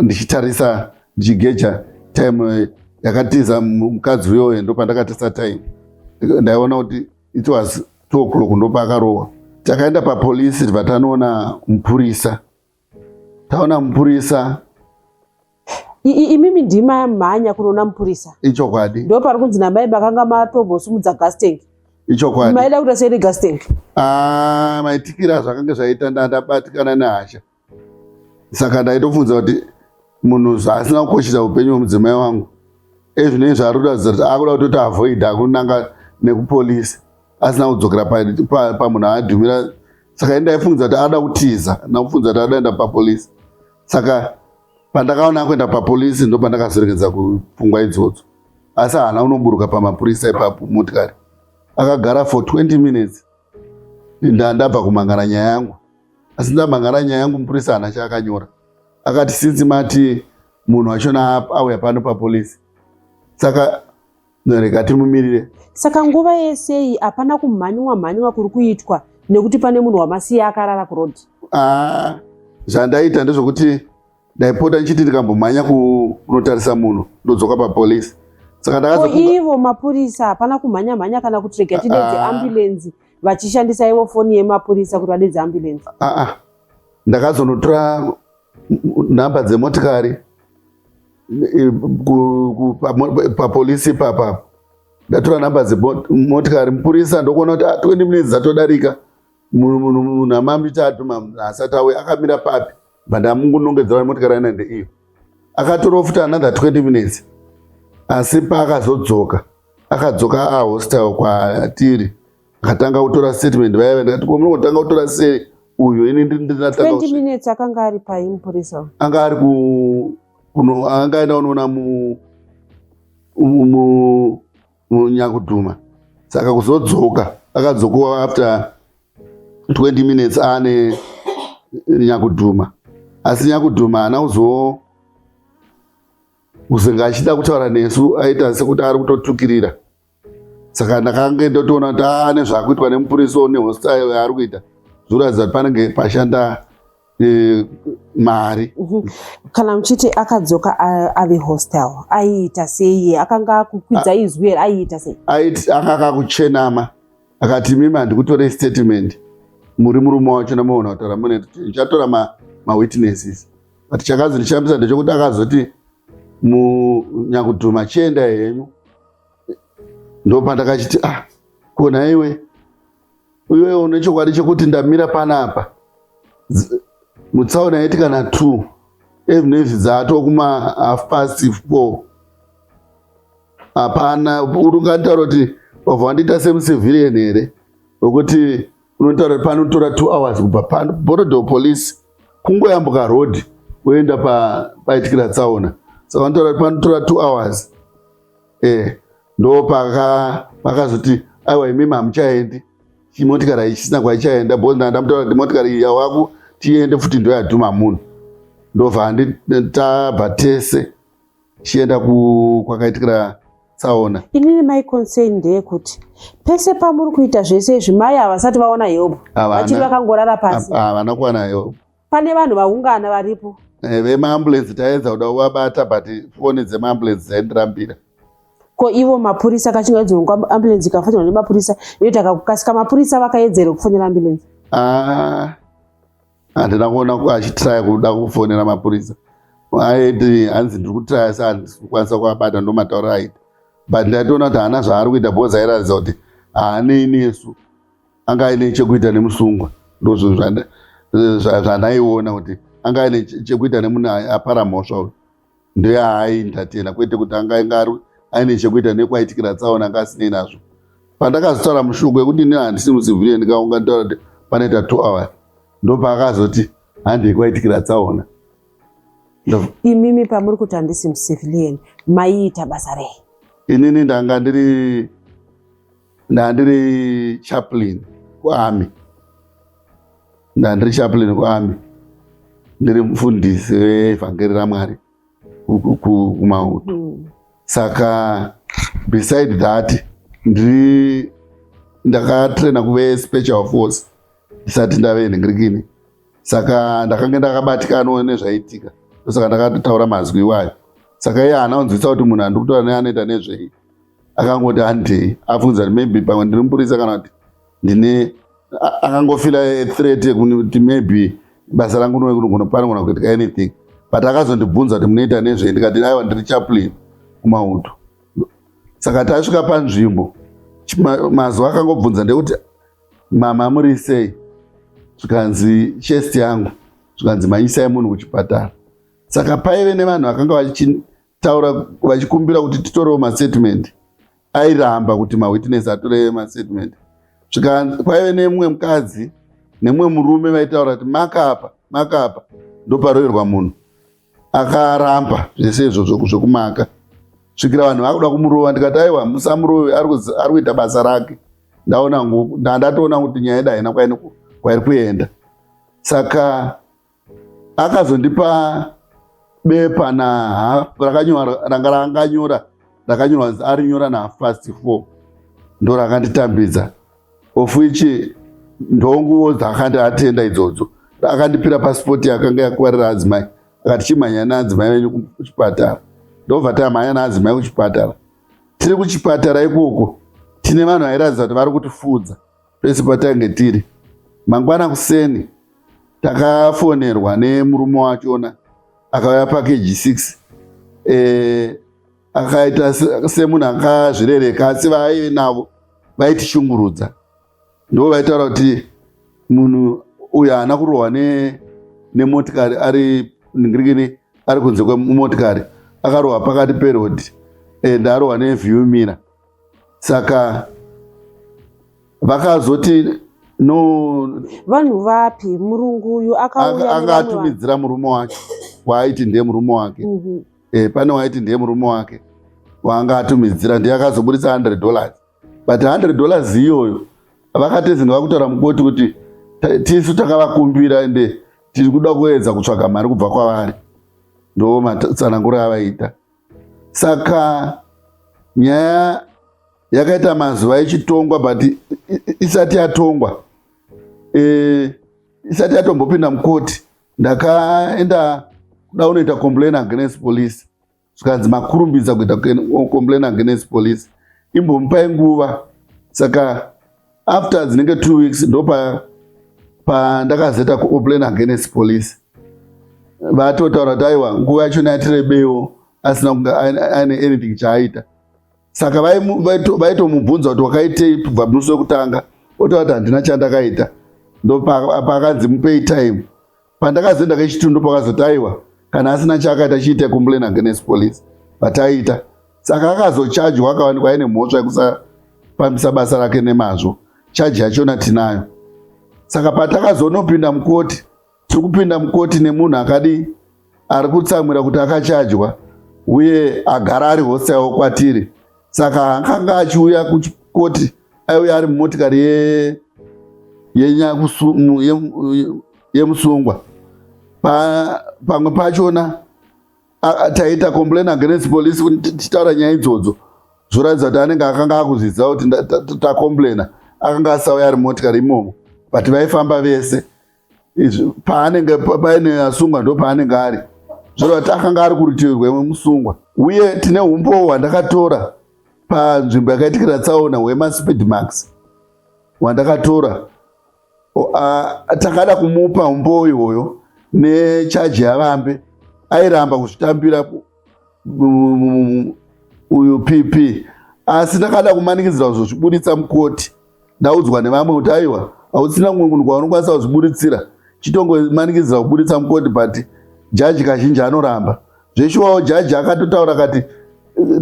Ndichitarisa, ndichigeja time yakatiza mukadzi uyoyo, ndo pandakatarisa time, ndaiona kuti it was 2 o'clock ndopaakarohwa. Takaenda papolisi, tibva tanoona mupurisa. Taona mupurisa. Imimi ndima mhanya kunoona mupurisa? Ichokwadi. Ndo pari kunzi namai makanga matombosumudza gas tank? Ichokwadi. Maida kuita sei negas tank? Ah, maitikira zvakanga zvaita, ndandabatikana nehasha. Saka ndaitobvunza kuti munhu zvaasina kukoshesa upenyu hwemudzimai wangu, ezvinei zvaari kuratidza kuti akuda kutoti avoid akunanga nekupolisi asina kudzokera pamunhu aadhumira. Saka ini ndaifungidzira kuti ada kutiza, ndakufungidzira kuti ada kuenda papolisi. Saka pandakaona kuenda papolisi ndo pandakazoregedza kupfungwa idzodzo. Asi haana kunoburuka pamapurisa ipapo motikari, akagara for 20 minutes. Ndabva kumangana nyaya yangu, asi ndamangana nyaya yangu, mupurisa haana chaakanyora. Akati, "Since mati munhu wachona auya pano papolisi, saka rega timumirire." Saka nguva yesei hapana kumhanywa mhanywa kuri kuitwa nekuti pane munhu wamasiya akarara kurodhi? Ah, zvandaita ndezvekuti ndaipota ndichiti ndikambomhanya kunotarisa munhu, ndodzoka papolisi. Saka Ko ndakazofunga ivo mapurisa hapana kumhanya mhanya kana kuti rega tidedze Ah. ambulenzi, vachishandisa ivo foni yemapurisa kuti vadedze ambulenzi? Ah, ah. Ndakazonotora nhamba dzemotikari papolisi ipapa. Ndatora nhamba dzemotikari, mupurisa ndokuona kuti ah, 20 minutes dzatodarika, munhu amamita adhuma asati auya, akamira papi? Bva ndamungunongedzera motikari aina ndeiyo. Akatorawo futi another 20 minutes, asi paakazodzoka akadzoka ahostile kwatiri, akatanga kutora statement. Vaiva ndikati, "Ko munongotanga kutora sei uyu ini ndinatanga?" 20 minutes akanga ari pai mupurisa? Anga ari ku kuno anga aenda kunoona munyakudhuma. Saka kuzodzoka akadzoka after 20 minutes aane nyakudhuma, asi nyakudhuma haana kuzenge achida kutaura nesu, aita sekuti ari kutotukirira. Saka ndakange ndotoona kuti ane zvaakuitwa nemupurisa nehostile yaari kuita, zvoratidza kuti panenge pashanda mari. Kana muchiti akadzoka ave hostile, aiita sei? Akanga akukwidza izwi here? Aiita sei? Aiti anga akakuchenama, akati, "Mimi handikutorei statement, muri murume wacho namaona kutaura mune ndichatora mawitnesses." But chakazi ndishambisa ndechekuti akazoti, "Munyakudhuma, chienda henyu." Ndopandakachiti, "Ah, kona iwe iwewe une chokwadi chekuti ndamira panapa mutsaona yaiti kana 2 evinezvi dzato kuma 4:30, hapana uri unganditaura kuti wabva wandiita semucivilian here, wekuti unotaura kuti panotora 2 hours kubva pano Borrowdale Police kungoyambuka road woenda paitikira tsaona? Saka unotaura kuti panotora 2 hours?" Ndo pakazoti, "Aiwa, imimi hamuchaendi." Chimotikari haichisina kwaichaenda, because ndamutaura kuti motikari iyi yawaku tiende futi ndo yadhuma munhu. Ndobva tabva tese chienda kwakaitikira tsaona. Inini my concern ndeyekuti pese pamuri kuita zvese izvi, mai havasati vaona help? Havana. Vachiri vakangorara pasi? Havana kuwana help. Pane vanhu vaungana varipo? Vemaambulensi taedza kuda kuvabata, but foni dzemaambulensi dzaindirambira. Ko ivo mapurisa, kachingaidzi ambulensi ikafonerwa nemapurisa inoita kakukasika, mapurisa vakaedzera kufonera ambulensi? Ah, handina kuona achitraya kuda kufonera mapurisa. Aiti hanzi, "Ndiri kutraya, asi handisi kukwanisa kuvabata." Ndo matauriro aita, but ndaitoona kuti haana zvaari kuita, because airatidza kuti haanei nesu, anga aine chekuita nemusungwa. Ndozvinhu zvanda Zvandaiona kuti anga aine chekuita nemunhu apara mhosva uyu, ndoyaaindatena, kwete kuti anga anga aine chekuita nekwaitikira tsaona, anga asinei nazvo. Pandakazotaura mushuko yekuti ini handisi mucivilian, ndikaunga nditaura kuti panoita 2 hours, ndopaakazoti handei kwaitikira tsaona. Imimi pamuri kuti handisi mucivilian, maiita basa rei? Inini ndanga ndiri ndandiri chaplain kuarmy. Ndandiri chaplain kuarmy, ndiri mufundisi wevhangeri raMwari kumauto. Saka beside that, ndiri ndakatraina kuve special force ndisati ndave nhingirikini. Saka ndakange ndakabatikanawo nezvaitika, ndosaka ndakataura mazwi iwayo. Saka iye haana kunzwisa kuti munhu andiri kutaura naye anoita nezvei. Akangoti handei, afunza kuti maybe pamwe ndiri mupurisa kana kuti ndine akangofila threat yekuti maybe basa rangu panogona kuitika anything. But akazondibvunza kuti munoita nezvei, ndikati aiwa, ndiri chaplain kumauto. Saka tasvika panzvimbo, mazuva akangobvunza ndekuti, "Mama, muri sei?" Zvikanzi, "Chest yangu." Zvikanzi, "Manyisai munhu kuchipatara." Saka paive nevanhu vakanga vachitaura vachikumbira kuti titorewo mastatement. Airamba kuti mawitness atore mastatement. Kwaive nemumwe mukadzi nemumwe murume vaitaura kuti makapa makapa, ndoparoverwa munhu. Akaramba zvese izvozvo zvekumaka, svikira vanhu vakuda kumurova. Ndikati, "Aiwa, musamurove, ari kuita basa rake." Ndaona ndatoona kuti nyaya yedu haina kwairi kuenda. Saka akazondipa bepa na ranga ranganyora, rakanyorwa, arinyora na4:30, ndo rakanditambidza, of which ndonguvo dzakandi atenda idzodzo. Akandipira pasipoti yakanga yakuvarira adzimai, akati, "Chimhanya naadzimai venyu kuchipatara." Ndobva tamhanya naadzimai kuchipatara. Tiri kuchipatara ikoko, tine vanhu vairatidza kuti vari kutifudza pese patange tiri. Mangwana kuseni takafonerwa nemurume wachona, akauya pakeji 6. Akaita semunhu akazvirereka, asi vaaive navo vaitishungurudza. Ndo vaitaura kuti munhu uyu haana kurohwa nemotikari, ari ningirikini, ari kunze kwemotikari, akarohwa pakati peroad and arohwa neview mirror. Saka vakazoti no. Vanhu vapi? Murungu uyu akauya? Anga atumidzira murume wacho waaiti ndiye murume wake. Pane waiti ndiye murume wake waanga atumidzira, ndiye akazobudisa $100. But $100 iyoyo vakatezi vakutaura mukoti kuti tisu takavakumbira, ende tiri kuda kuedza kutsvaga mari kubva kwavari. Ndo matsananguro avaita. Saka nyaya yakaita mazuva ichitongwa, but isati yatongwa, isati yatombopinda mukoti, ndakaenda kuda kunoita complain against police. Zvikanzi, "Makurumbidza kuita complain against police, imbomupai nguva." Saka after dzinenge 2 weeks ndo pandakazoita complain against police. Vatotaura kuti aiwa, nguva yachona yatirebewo asina kunge aine anything chaaita. Saka vaitomubvunza kuti wakaitei kubva musi wekutanga, otaura kuti handina chandakaita. Ndo paakanzi mupei time. Pandakazoenda kechitatu, ndopakazoti aiwa, kana asina chaakaita, chiite complain against police. Pataita, saka akazochajwa, akawanikwa aine mhosva yekusafambisa basa rake nemazvo. Chaji yachona tinayo. Saka patakazonopinda mukoti, tiri kupinda mukoti nemunhu akadi ari kutsamwira kuti akachajwa, uye agara ari hostile kwatiri. Saka akanga achiuya kukoti, aiuya ari mumotikari yemusungwa. Pamwe pachona taita complain against police kuti tichitaura nyaya idzodzo, zvoratidza kuti anenge akanga akuzviziva kuti tacomplaina. Akanga asauya ari mumotikari imomo, but vaifamba vese. Izvi paanenge paine asungwa, ndo paanenge ari, zvoreva kuti akanga ari kurutivi rwemusungwa. Uye tine umbowo hwandakatora panzvimbo yakaitikira tsaona, hwemaspeed marks hwandakatora. Takada kumupa umbowo iwoyo nechaji yavambe, airamba kuzvitambira uyu PP. Asi ndakada kumanikidzira kuzozvibuditsa mukoti, ndaudzwa nevamwe kuti aiwa, hautsina kumwe kunhu kwaunokwanisa kuzviburitsira. Chitongomanikidzira kuburitsa mukoti, but jaji kazhinji anoramba. Zveshuwawo jaji akatotaura kati,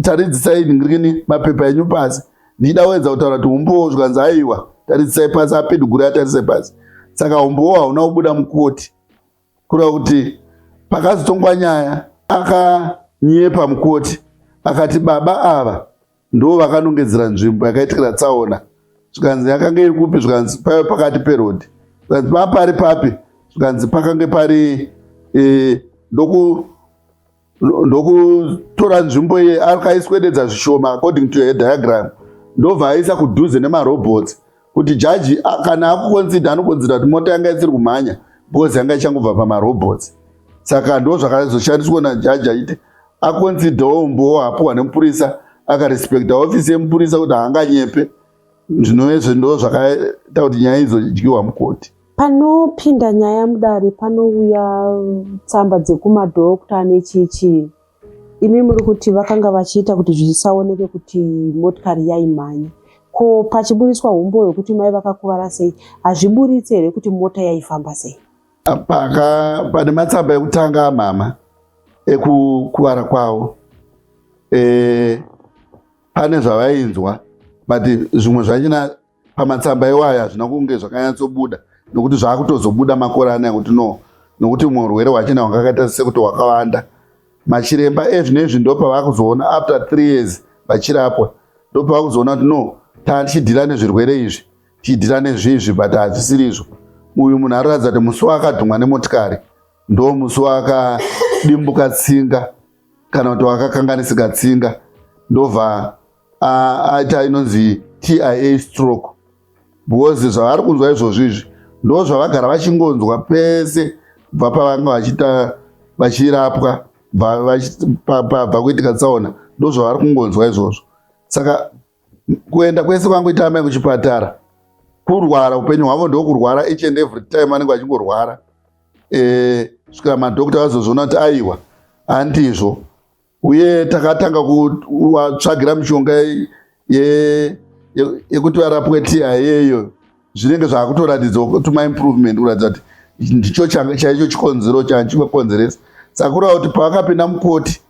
"Taridzisai nhingirini mapepa enyu pasi." Ndichida kuedza kutaura kuti umbowo, zvikanzi, "Aiwa, taridzisai pasi." Apedugura atarisai pasi, saka umbowo hauna kubuda mukoti. Kureva kuti pakazotongwa nyaya, akanyepa mukoti, akati baba ava ndo vakanongedzera nzvimbo yakaitikira tsaona. Zvikanzi, "Yakanga iri kupi?" Zvikanzi, "Paiva pakati peroad." Zvikanzi, "Papari papi?" Zvikanzi, "Pakange pari ndokutora nzvimbo iye akaiswededza zvishoma according to a diagram, ndobva aisa kudhuze nemarobots, kuti jaji kana akuconsider, anoconsider kuti mota yanga isiri kumhanya because yanga ichangobva pamarobots. Saka ndo zvakazoshandiswa najaji achiti aconsiderwo umbowo apuhwa nemupurisa, akarespecta ofisi yemupurisa kuti haanganyepe. Zvinove ndo zvakaita kuti nyaya izodyiwa mukoti. Panopinda nyaya mudare, panouya tsamba dzekumadhokta nechichi. Imi muri kuti vakanga vachiita kuti zvisaoneke kuti motikari yaimhanya. Ko pachiburiswa umbo hwekuti mai vakakuvara sei, hazviburitsi here kuti mota yaifamba sei? Paka pane matsamba ekutanga amama ekukuvara kwavo, pane zvavainzwa, but zvimwe zvachina pamatsamba iwayo hazvina kunge zvakanyatsobuda, nokuti zvaakutozobuda makore anaya kuti no, nokuti umwe urwere hwachina hwakakaita sekuti hwakawanda. Machiremba ezvinezvi ndo pavakuzoona after 3 years vachirapwa, ndo pavakuzoona kuti no, tichideala nezvirwere izvi, tichideala nezvizvi, but hazvisiri izvo. Uyu munhu anoratidza kuti musi waakadhumwa nemotikari ndo musi waakadimbuka tsinga kana kuti wakakanganisika tsinga, ndobva aita inonzi TIA stroke, because zvavari kunzwa izvozvo izvi ndo zvavagara vachingonzwa pese kubva pavanga vachiita vachirapwa, pabva kuitika tsaona, ndo zvavari kungonzwa izvozvo. Saka kuenda kwese kwangoita amai kuchipatara kurwara, upenyu hwavo ndokurwara, each and every time vanenge vachingorwara, svikira madhokta vazozviona kuti aiwa, handizvo. Uye takatanga kuvatsvagira mishonga yekuti varapwe TIA iyo, zvinenge zvaakutoratidza tumaimprovement, kuratidza kuti ndicho chaicho chikonzero chanchikakonzeresa. Saka kureva kuti pavakapinda mukoti,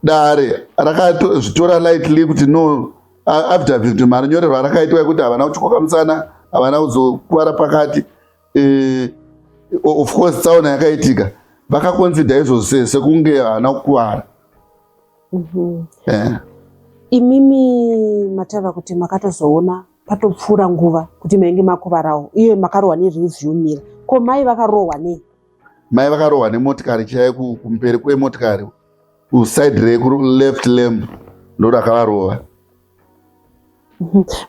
dare rakazvitora lightly kuti no, affidavit marinyorerwa rakaitwa ekuti havana kutyoka musana, havana kuzokuvara pakati. Of course tsaona yakaitika, vakaconsider izvozvo sekunge havana kukuvara. Imimi mataura kuti makatozoona patopfuura nguva kuti mainge makuvarawo, iye makarohwa nerearview mirror. Ko mai vakarohwa nei? Mai vakarohwa nemotikari chaiyo, kumberi kwemotikari, kuside rekuleft lamp, ndo rakavarova.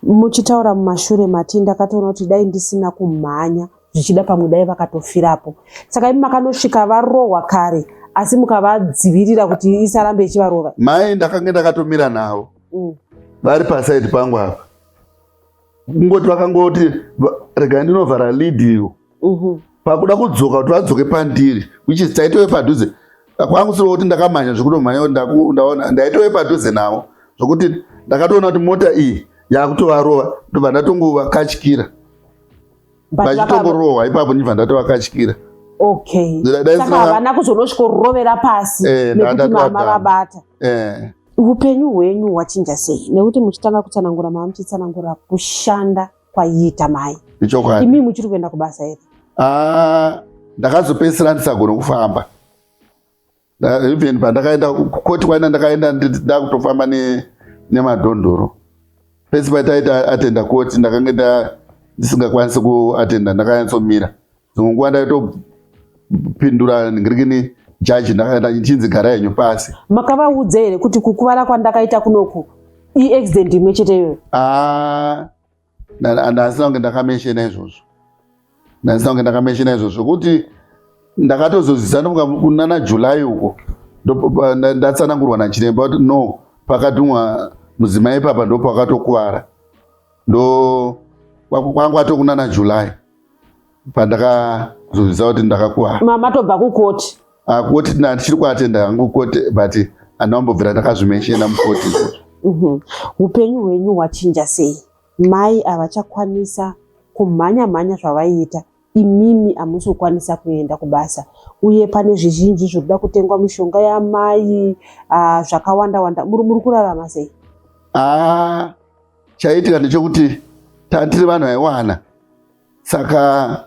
Muchitaura mumashure mati, "Ndakatoona kuti dai ndisina kumhanya, zvichida pamwe dai vakatofirapo." Saka imi makanosvika varohwa kare, asi mukavadzivirira kuti isarambe ichivarova? Mai ndakange ndakatomira navo vari paside pangu apa. Kungoti vakangoti, "Regai ndinovhara lid iro." Pakuda kudzoka kuti vadzoke pandiri, which is taitove padhuze, kwangu siro kuti ndakamhanya zvekutomhanya kuti ndaona ndaitove padhuze navo, zvokuti ndakatoona kuti mota iyi yakutovarova, ndobva ndatongovakatyira. But Vachitongorohwa ipapo, ndibva ndatovakatyira. Saka havana kuzonosvikorovera pasi nekuti mama ndatodhama. vabata. Upenyu hwenyu hwachinja sei? Nekuti muchitanga kutsanangura, mama muchitsanangura kushanda kwaiita mai. Ichokwadi. Imi muchiri kuenda kubasa here? Ah, ndakazopedzisira ndisagone kufamba. Even pandakaenda kukoti kwaina ndakaenda ndakutofamba nemadhondoro. Pese pataita attenda koti, ndakange ndisingakwanisi kuattenda, ndakanyatsomira. Dzimwe nguva ndaitopindura ngirikini jaji, ndakaenda ndichinzi, "Gara henyu pasi." Makavaudza here kuti kukuvara kwandakaita kunoku iaccident imwe chete iyoyo? Ah, ndasina kunge ndakamentiona izvozvo, ndasina kunge ndakamentiona izvozvo, zvokuti ndakatozozivisa kunana July uko, ndatsanangurwa nachiremba kuti no, pakatumwa mudzimai ipapa ndo pakatokuvara, ndo kwangu atokunana July pandakazozivisa kuti ndakakuvara. Matobva kukoti? Ah, koti ndichiri kuattenda hangu koti, but handina kumbobvira ndakazvimentiona mukoti izvozvo. Upenyu hwenyu hwachinja sei? Mai havachakwanisa. Kumhanya mhanya zvavaiita imimi hamusi kukwanisa kuenda kubasa uye pane zvizhinji zviri kuda kutengwa mishonga yamai zvakawanda wanda muri kurarama sei? Ah, chaiitika ndechekuti tandiri vanhu vaiwana saka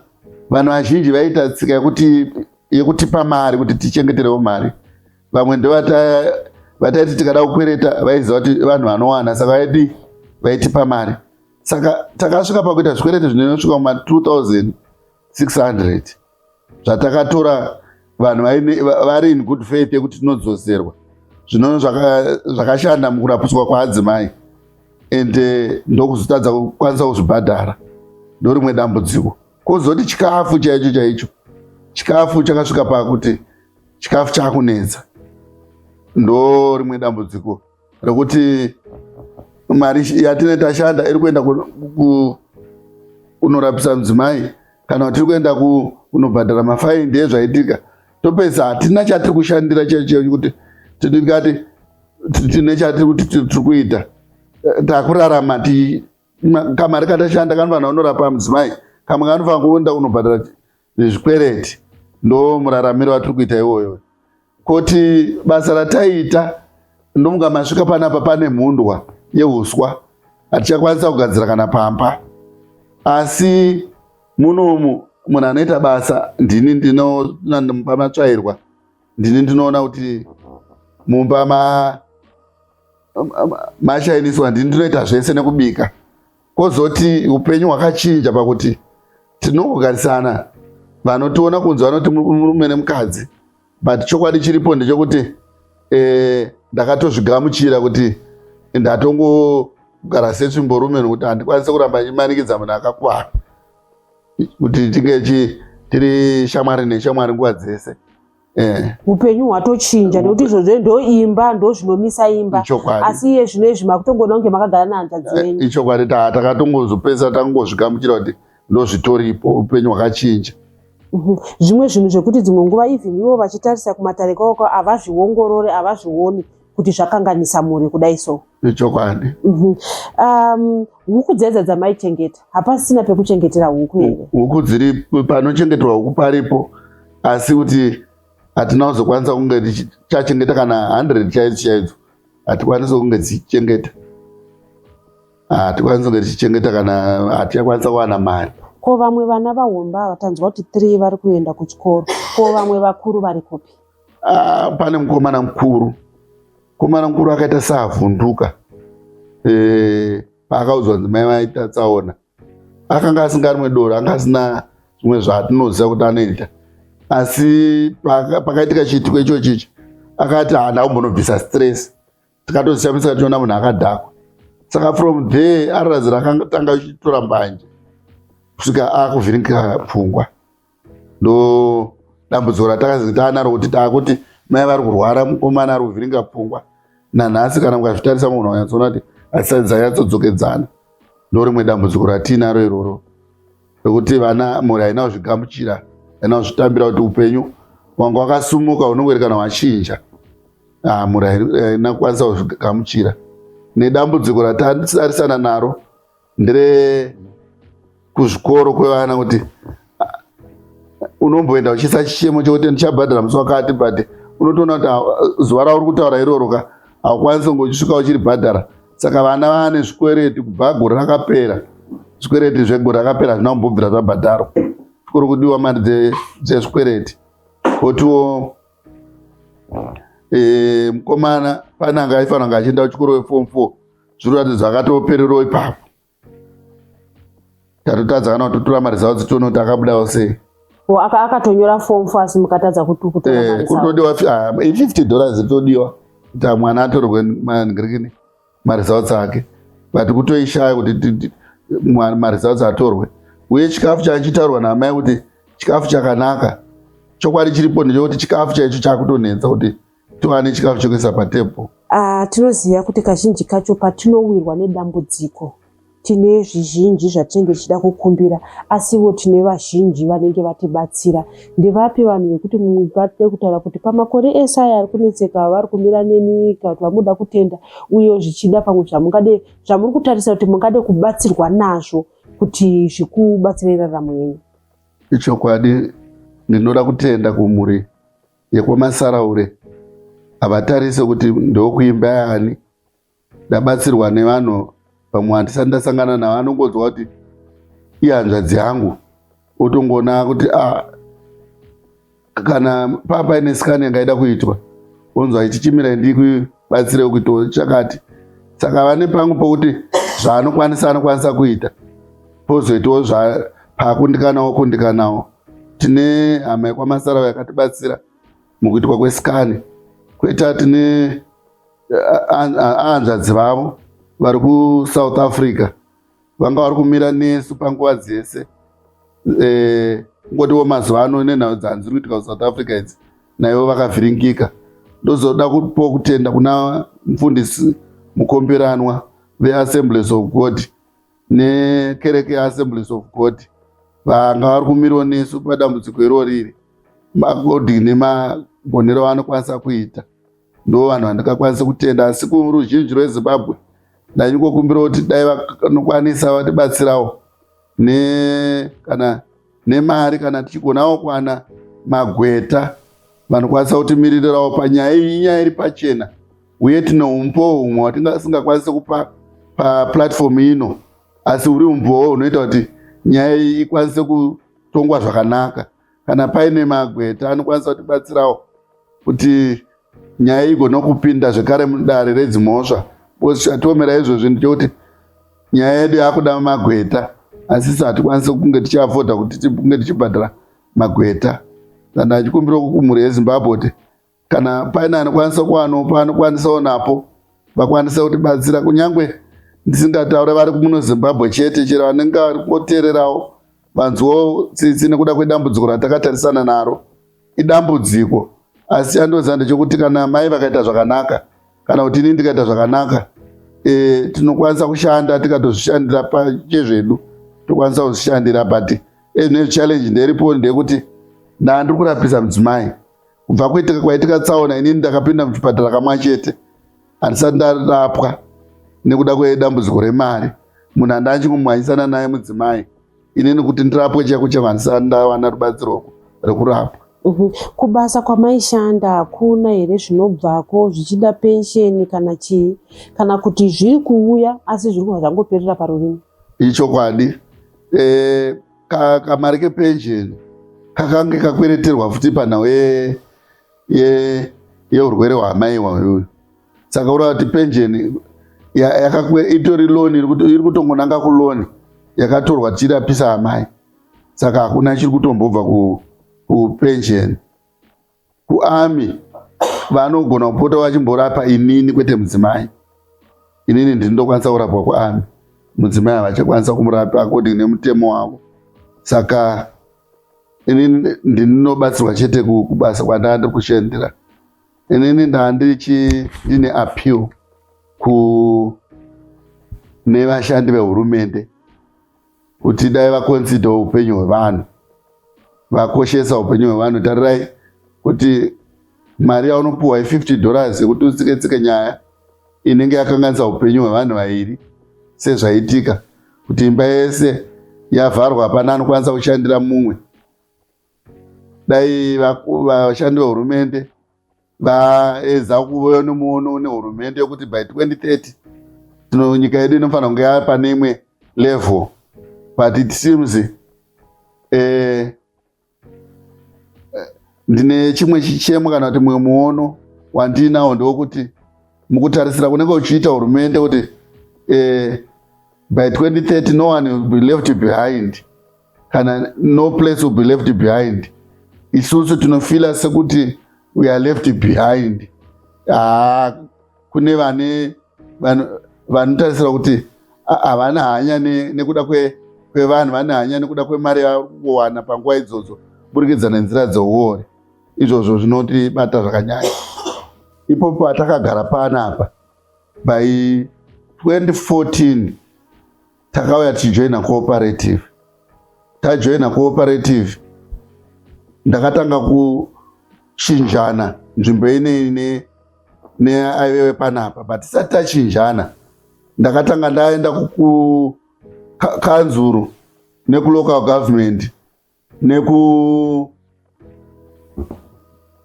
vanhu vazhinji vaiita tsika yekuti yekutipa mari kuti tichengeterewo mari vamwe ndovataiti tikada kukwereta vaiziva kuti vanhu vanowana saka vaidi vaitipa mari saka takasvika pakuita zvikwereti zvinosvika kuma 2600 zvatakatora vanhu vari in good faith yekuti tinodzoserwa zvino zvakashanda mukurapiswa kwaadzimai and ndokuzotadza kukwanisa kuzvibhadhara ndorimwe dambudziko kozoti chikafu chaicho chaicho chikafu chakasvika pakuti chikafu chakunetsa ndo rimwe dambudziko rekuti mari yatine tashanda iri kuenda kunorapisa mudzimai kana kuti iri kuenda kunobhadhara mafaindi ezvaitika topedza hatina chatiri kushandira chaicho kuti tingati tine chatiri kuti tiri kuita takurarama kamari katashanda kanofanira kunorapa mudzimai kamwe kanofanira kuenda kunobhadhara zvikwereti ndo muraramiro watiri kuita iwoyo koti basa rataiita ndomunga masvika panapa pane mhundwa yeuswa hatichakwanisa kugadzira kana pamba asi munomu munhu anoita basa ndini ndinopa matsvairwa ndini ndinoona kuti mumba mashainiswa ndini ndinoita zvese nekubika kozoti upenyu hwakachinja pakuti tinongogarisana vanotiona kunze vanoti murume nemukadzi but chokwadi chiripo ndechekuti eh, ndakatozvigamuchira kuti ndatongogara setsvimborume nokuti handikwanise kuramba ndichimanikidza munhu akakuvara kuti tinge tiri shamwari neshamwari nguva dzese. Eh. Upenyu hwatochinja nekuti izvozvo ndo imba ndo zvinomisa imba asi iye zvino izvi makutongoona kunge makagara nehanzvadzi eh, yenyu. Ichokwadi takatongozopedzisa tangozvigamuchira kuti ndozvitoripo upenyu hwakachinja. Zvimwe zvinhu zvekuti dzimwe nguva even ivo vachitarisa kumatare kwako havazviongorore havazvioni kuti zvakanganisa mhuri kudai so. Ichokwadi. Huku dzedza dzamaichengeta hapasisina pekuchengetera huku here? Huku dziri panochengeterwa huku paripo asi kuti hatina kuzokwanisa kunge tichachengeta kana 100 chaidzo chaidzo hatikwanisi kunge tichichengeta hatikwanisi kunge tichichengeta kana hatichakwanisa kuwana mari. Ko vamwe vana vahomba ava tanzwa kuti 3 vari kuenda kuchikoro ko vamwe vakuru vari kupi? Ah, pane mukomana mukuru mukomana mukuru akaita seavhunduka e, paakaudzwa kunzi mai vaita tsaona akanga asinganwe doro anga asina zvimwe zvaatinoziva kuti anoita asi pakaitika chiitiko ichochi ichi akati haana kumbonobvisa stress tikatozishamisika tichiona munhu akadhakwa saka from there arirazira akatanga achitora mbanje kusvika akuvhiringa pfungwa ndo dambudziko ratakazi taanaro kuti taakuti mai vari kurwara mukomana ari kuvhiringa pfungwa nanhasi kana mukazvitarisa munhu wanyatsoona kuti hatisati dzanyatsodzokezana ndo rimwe dambudziko ratiinaro iroro rekuti vana mhuri haina kuzvigamuchira haina kuzvitambira kuti upenyu wanga wakasumuka unongoerekana wachinja ah, mhuri haina kukwanisa kuzvigamuchira nedambudziko ratarisana naro ndere kuzvikoro kwevana kuti unomboenda uchiisa chichemo chekuti ndichabhadhara musi wakati but unotoona kuti zuva rauri kutaura iroro ka haukwanisi kunge uchisvika uchiribhadhara saka vana vane zvikwereti kubva gore rakapera zvikwereti zvegore rakapera hazvina kumbobvira zvabhadharwa kuri kudiwa mari dzezvikwereti kotiwo e, mukomana pane anga aifanira kunge achienda kuchikoro weform 4 zviri kuratidza akatopererawo ipapo tatotadza kana kutotora mari dzavo dzitione kuti akabudawo sei akatonyora form 4 asi mukatadza kutora eh, kutodiwa 50 dollars itodiwa kuti mwana atorwe mangirini maresults ake but kutoishaya kuti maresults atorwe uye chikafu chachitaurwa naamai kuti chikafu chakanaka chokwadi chiripo ndechekuti chikafu chaicho chakutonetsa kuti tiwane chikafu chekuisa patebho. Tinoziva kuti kazhinji kacho patinowirwa nedambudziko tine zvizhinji zvatinenge tichida kukumbira asiwo tine vazhinji vanenge vatibatsira. Ndevapi vanhu vekuti mungade kutaura kuti pamakore ese aya ari kunetseka vari kumira nemi kana kuti vamunoda kutenda uye zvichida pamwe zvamungade zvamuri kutarisa kuti mungade kubatsirwa nazvo Kuti zvikubatsire raramo yenyu. Ichokwadi, ndinoda kutenda kumhuri yekwaMasaraure. Havatarise kuti ndokuimba yaani. Ndabatsirwa nevanhu vamwe handisati ndasangana navo, anongonzwa kuti ihanzvadzi yangu, otongoona kuti a kana paa paine scan yanga ida kuitwa, onzwa ichichimira ndikubatsire kuitawo chakati. Saka vane pangu pokuti zvaanokwanisa anokwanisa kuita, pozoitawo paakundikanawo kundikanawo. Tine hama yekwaMasarava yakatibatsira mukuitwa kwescan, kwoita tine hanzvadzi vavo vari kuSouth Africa vanga vari kumira nesu panguva dzese. Kungotiwo mazuva ano nenhau dzanziri kuitika kuSouth Africa idzi, naivo vakavhiringika. Ndozoda kupo kutenda kuna mufundisi Mukomberanwa veAssemblies of God nekereke yeAssemblies of God, vanga vari kumirawo nesu padambudziko irori iri according nemagonero avanokwanisa kuita. Ndo vanhu vandingakwanisa kutenda, asi kuruzhinji rweZimbabwe ndanyingokumbira kuti dai vanokwanisa vatibatsirawo ne kana nemari, kana tichigonawo kuwana magweta vanokwanisa kutimiririrawo panyaya iyi. Inyaya iri pachena, uye tine umbowo humwe hwatingasingakwanisi kupa paplatform ino, asi uri umbowo hunoita kuti nyaya iyi ikwanise kutongwa zvakanaka. Kana paine magweta anokwanisa kutibatsirawo kuti nyaya igone kupinda zvekare mudare redzimhosva, because chatiomera izvozvi ndechekuti nyaya yedu yakuda magweta, asi isu hatikwanisi kunge tichiafodha kuti kunge tichibhadhara magweta. Saka ndachikumbira kumhuri yeZimbabwe kuti kana paine anokwanisa kuwanawo paanokwanisawo napo, vakwanisa kutibatsira, kunyange ndisingataure vari muno Zimbabwe chete, chero vanenge vari kungoteererawo vanzwawo tsitsi nekuda kwedambudziko ratakatarisana naro. Idambudziko, asi chandoziva ndechekuti kana mai vakaita zvakanaka, kana kuti ini ndikaita zvakanaka, tinokwanisa kushanda tikatozvishandira pachezvedu, tokwanisa kuzvishandira. But ezvino challenge nderipo ndeyekuti ndandiri kurapisa mudzimai kubva kuitika kwaitika tsaona. Inini ndakapinda muchipatara kamwe chete, handisati ndarapwa nekuda kwedambudziko remari. Munhu andachingomhanyisana naye mudzimai. Inini kuti ndirapwe chako chako, handisati ndawana rubatsiro rekurapwa. Kubasa kwamaishanda hakuna here zvinobvako, zvichida pensheni kana chii, kana kuti zviri kuuya asi zviri kubva zvangoperera parurimi? Ichokwadi, kamari kepensheni kakange kakwereterwa futi panhau yeurwere hwamai uyu. Saka ureva kuti pensheni itori loan, iri kutongonanga kuloan yakatorwa tichirapisa amai. Saka hakuna chiri kutombobva kupensheni. Kuarmy vanogona kupota vachimborapa inini, kwete mudzimai. Inini ndinokwanisa kurapwa kuarmy, mudzimai havachakwanisa kumurapa according nemutemo wavo. Saka inini ndinobatsirwa chete kubasa kwandanga ndiri kushandira. Inini ndandichi ndine appeal ku nevashandi vehurumende kuti dai vaconsider upenyu hwevanhu, vakoshesa upenyu hwevanhu. Tarirai kuti mari yaunopuhwa i$50 yekuti utsike tsike nyaya inenge yakanganisa upenyu hwevanhu vairi, sezvaitika kuti imba yese yavharwa, hapana anokwanisa kushandira mumwe. Dai vashandi vehurumende vaedza kuva nemuono nehurumende yekuti by 2030 tino nyika yedu inofanira kunge yava pane imwe level, but it seems ndine chimwe chichemo kana kuti mumwe muono wandinawo ndewekuti mukutarisira kunenge uchiita hurumende kuti by 2030 no one will be left behind, kana no place will be left behind, isusu tinofeela sekuti we are left behind. Haa, kune vane vanotarisira kuti havana hanya nekuda kwevanhu, vane hanya nekuda kwemari yavari kuwana panguva idzodzo burikidza nenzira dzeuori. Izvozvo zvinotibata zvakanyanya. Ipopo patakagara panapa by 2014, takauya tichijoina cooperative. Tajoina cooperative, ndakatanga kuchinjana nzvimbo inei neaivewe panapa, but tisati tachinjana ndakatanga ndaenda Kukanzuru nekulocal government neku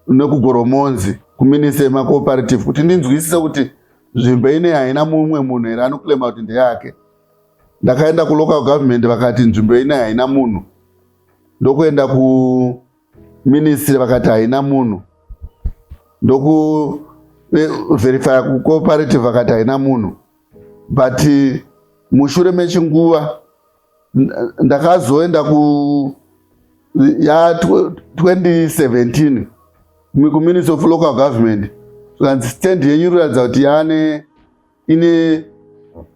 nekuGoromonzi, kuministry yemacooperative, kuti ndinzwisise kuti nzvimbo ine haina mumwe munhu here anoclaima kuti ndeyake. Ndakaenda kulocal government, vakati nzvimbo ine haina munhu. Ndokuenda kuministry, vakati haina munhu. Ndokuverifya kucooperative, vakati haina munhu. But mushure mechinguva ndakazoenda ku ya 2017 kuMinistry of Local Government, zvikanzi stand yenyu inoratidza kuti yane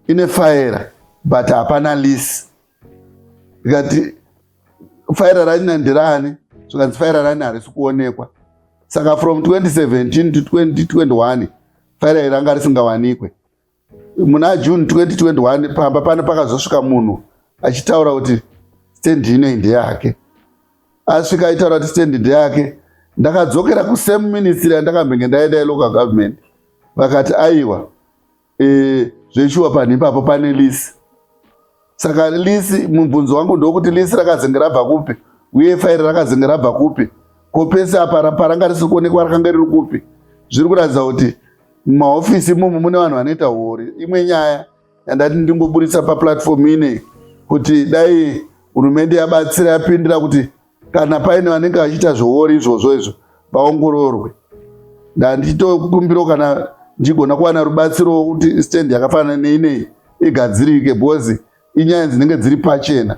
ine faira, but hapana lease. Ndikati, "Faira rachina nderani?" Zvikanzi faira rani harisi kuonekwa. Saka from 2017 to 2021 faira iri ranga risingawanikwe. Muna June 2021 pamba pano pakazosvika munhu achitaura kuti stand inoi ndeyake. Asvika aitaura kuti stand ndeyake. Ndakadzokera kusame ministry yandakambenge ndaenda, yelocal government. Vakati aiwa, zveshuwa panhu ipapo pane lease. Saka lease, mubvunzo wangu ndokuti lease rakazenge rabva kupi, uye fairi rakazenge rabva kupi? Ko pese apa paranga risiri kuonekwa rakanga riri kupi? Zviri kuratidza kuti mumahofisi imomo mune vanhu vanoita huori. Imwe nyaya yandati ndingoburitsa paplatform inei kuti dai hurumende yabatsira, yapindira, kuti kana paine vanenge vachiita zvehuori izvozvo izvo vaongororwe. Ndandichitokumbirawo kana ndichigona kuwana rubatsiro kuti stand yakafanana neinei igadzirike, because inyaya dzinenge dziri pachena.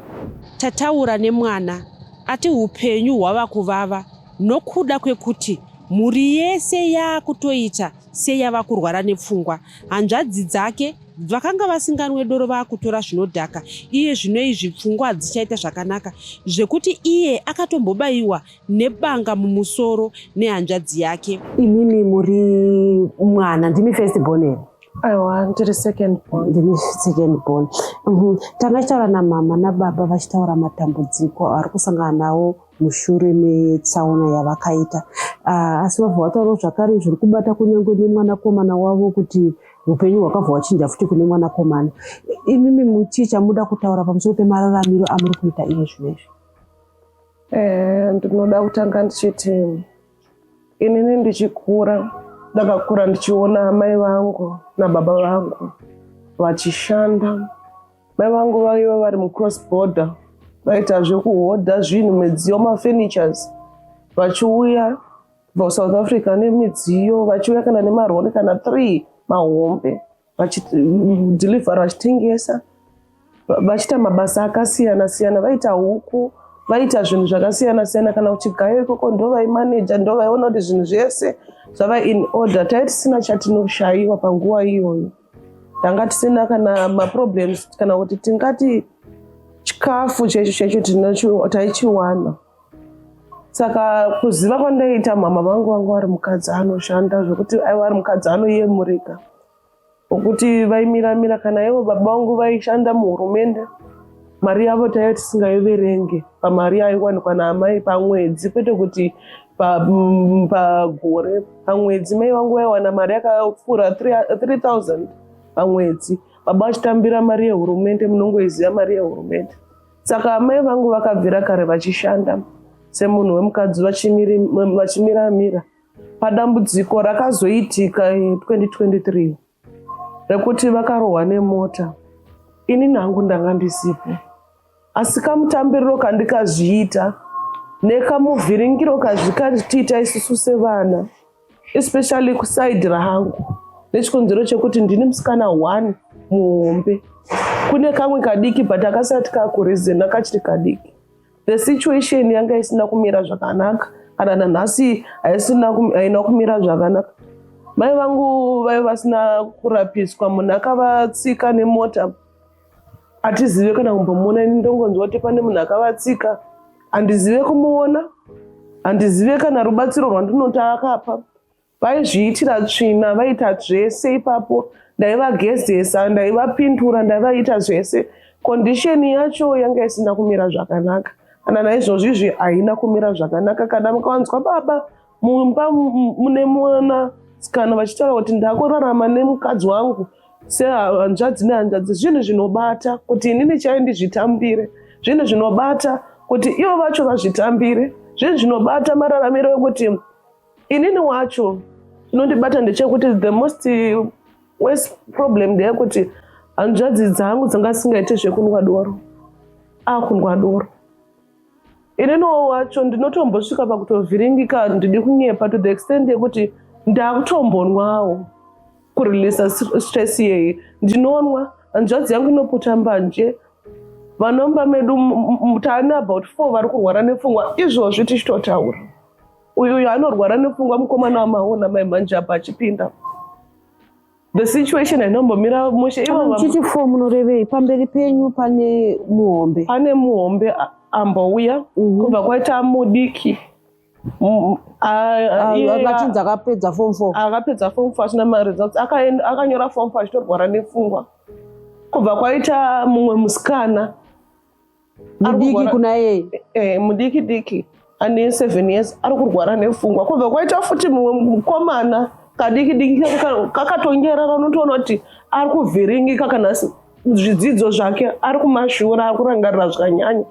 Tataura nemwana, ati upenyu hwava kuvava nokuda kwekuti mhuri yese yaakutoita seyava kurwara nepfungwa. Hanzvadzi dzake vakanga vasinganwe doro vaakutora zvinodhaka iye zvino izvi. Pfungwa hadzichaita zvakanaka, zvekuti iye akatombobayiwa nebanga mumusoro nehanzvadzi yake. Imimi muri mwana, ndimi first born here? Aiwa, ndiri second born. Ndimi second born. Tanga tichitaura namama nababa vachitaura matambudziko ari kusangana nawo mushure metsaona yavakaita. Asi vabva vataurawo zvakare zviri kubata kunyange nemwanakomana wavo, kuti upenyu hwakabva hwachinja futi kune mwanakomana. Imimi muchii chamuda kutaura pamusoro pemararamiro amuri kuita iye zvinezvi? Ndinoda kutanga ndichiti inini ndichikura, ndakakura ndichiona amai vangu nababa vangu vachishanda. Mai vangu vaiva vari mucross border, vaita zvekuhodha zvinhu, midziyo, mafurnitures, vachiuya kubva kuSouth Africa nemidziyo, vachiuya kana nemarori kana 3 mahombe, vachidhilivhara, vachitengesa, vachiita mabasa akasiyana siyana. Vaita huku, vaita zvinhu zvakasiyana siyana. Kana kuchigayo ikoko ndo vaimaneja, ndo vaiona kuti zvinhu zvese zvava in order. Tai tisina chatinoshayiwa panguva iyoyo, tanga tisina kana maproblems, kana kuti tingati chikafu chaicho chaicho taichiwana. Saka kuziva kwandaiita mama vangu, vanga vari mukadzi anoshanda zvokuti aiva ari mukadzi anoyemurika, wokuti vaimiramira. Kana ivo baba vangu vaishanda muhurumende, mari yavo taiva tisingaiverenge pamari yaiwanikwa naamai pamwedzi, kwete kuti pagore, pamwedzi. Mai vangu vaiwana mari yakapfuura 3000 pamwedzi, baba vachitambira mari yehurumende. Munongoiziva mari yehurumende. Saka amai vangu vakabvira kare vachishanda semunhu wemukadzi, vachimiramira. Padambudziko rakazoitika 2023 rekuti vakarohwa nemota, ini nangu ndanga ndisipo, asi kamutambiriro kandikazviita nekamuvhiringiro kazvikatiita isusu sevana, especially kuside rangu, nechikonzero chekuti ndini musikana one muhombe, kune kamwe kadiki but akasati kakureasona, kachiri kadiki. The situation yanga isina kumira zvakanaka, kana nanhasi haina kumira zvakanaka. Mai vangu vaiva vasina kurapiswa. Munhu akavatsika nemota hatizive kana kumbomuona. Ini ndongonzwa kuti pane munhu akavatsika, handizive kumuona, handizive kana rubatsiro rwandinoti akapa. Vaizviitira tsvina, vaita zvese ipapo. Ndaivagezesa, ndaivapindura, ndaivaita zvese. Condition yacho yanga isina kumira zvakanaka. Kana naizvozvo izvi haina kumira zvakanaka. Kana mukawanzwa baba mumba mune mwanasikana vachitaura kuti ndakurarama nemukadzi wangu. Sehanzvadzi nehanzvadzi, zvinhu zvinobata kuti inini chaiyo ndizvitambire, zvinhu zvinobata kuti ivo vacho vazvitambire, zvinhu zvinobata mararamiro ekuti inini wacho. Chinondibata ndechekuti the most worst problem ndeyekuti hanzvadzi dzangu dzanga dzisingaite zvekunwa doro, akunwa doro. Ininiwo wacho ndinotombosvika pakutovhiringika, ndidi kunyepa, to the extent yekuti ndakutombonwawo kureleasa stress iyeye. Ndinonwa, hanzvadzi yangu inoputa mbanje. Vanomba medu taane about four vari kurwara nepfungwa izvozvi tichitotaura. Uyu uyu anorwara nepfungwa, mukomana wamaona mai manje apa achipinda. The situation hainombomira mushe ivo. Muchiti four munorevei? Pamberi penyu pane muhombe? Pane muhombe ambouya, kubva kwaita mudiki. Achinzi akapedza form four. Akapedza form four asina maresults, akanyora form four achitorwara nepfungwa. Kubva kwaita mumwe musikana. Mudiki kuna yeye? Eh, mudiki diki ane 7 years, ari kurwara nepfungwa. Kubva kwaita futi mumwe mukomana kadiki diki kakatonyerera, unotoona kuti ari kuvhiringika kana zvidzidzo zvake ari kumashura, ari kurangarira zvakanyanya.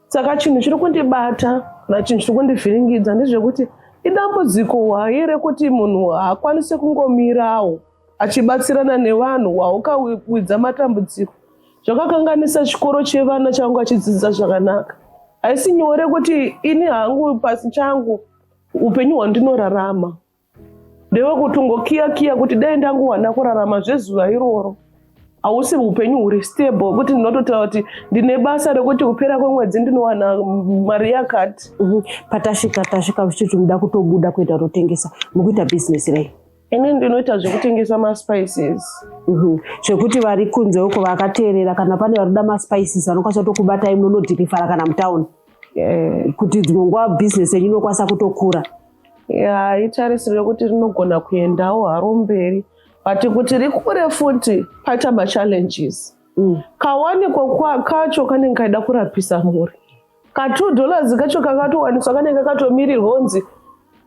Saka chinhu chiri kundibata kana chinhu chiri kundivhiringidza ndezvekuti idambudziko hwai rekuti munhu haakwanisi kungomirawo achibatsirana nevanhu waukawidza matambudziko. Zvakakanganisa chikoro chevana changu achidzidza zvakanaka. Haisi nyore kuti ini hangu pasi changu upenyu hwandinorarama ndewekuti ungokiya kiya kuti dai ndangowana kurarama zvezuva iroro. Hausi upenyu huri stable kuti ndinototaura kuti ndine basa rekuti kupera kwemwedzi ndinowana mari yakati. Patasvika, tasvika uchiti muda kutobuda kuenda kutotengesa. Mukuita bhizinesi rei? Ini ndinoita zvekutengesa maspices. Zvekuti vari kunze uko vakateerera, kana pane vari kuda maspices, vanokwanisa kutokubatai, munonodhirifara kana mutauni, kuti dzimwe nguva bhizinesi yenyu inokwanisa kutokura. Ya, itarisiro yekuti rinogona kuendawo haro mberi, but kuti rikure futi paita machallenges. Kawanikwa kacho kanenge kaida kurapisa mhuri, ka $2 kacho kakatowaniswa kanenge kakatomirirwa kunzi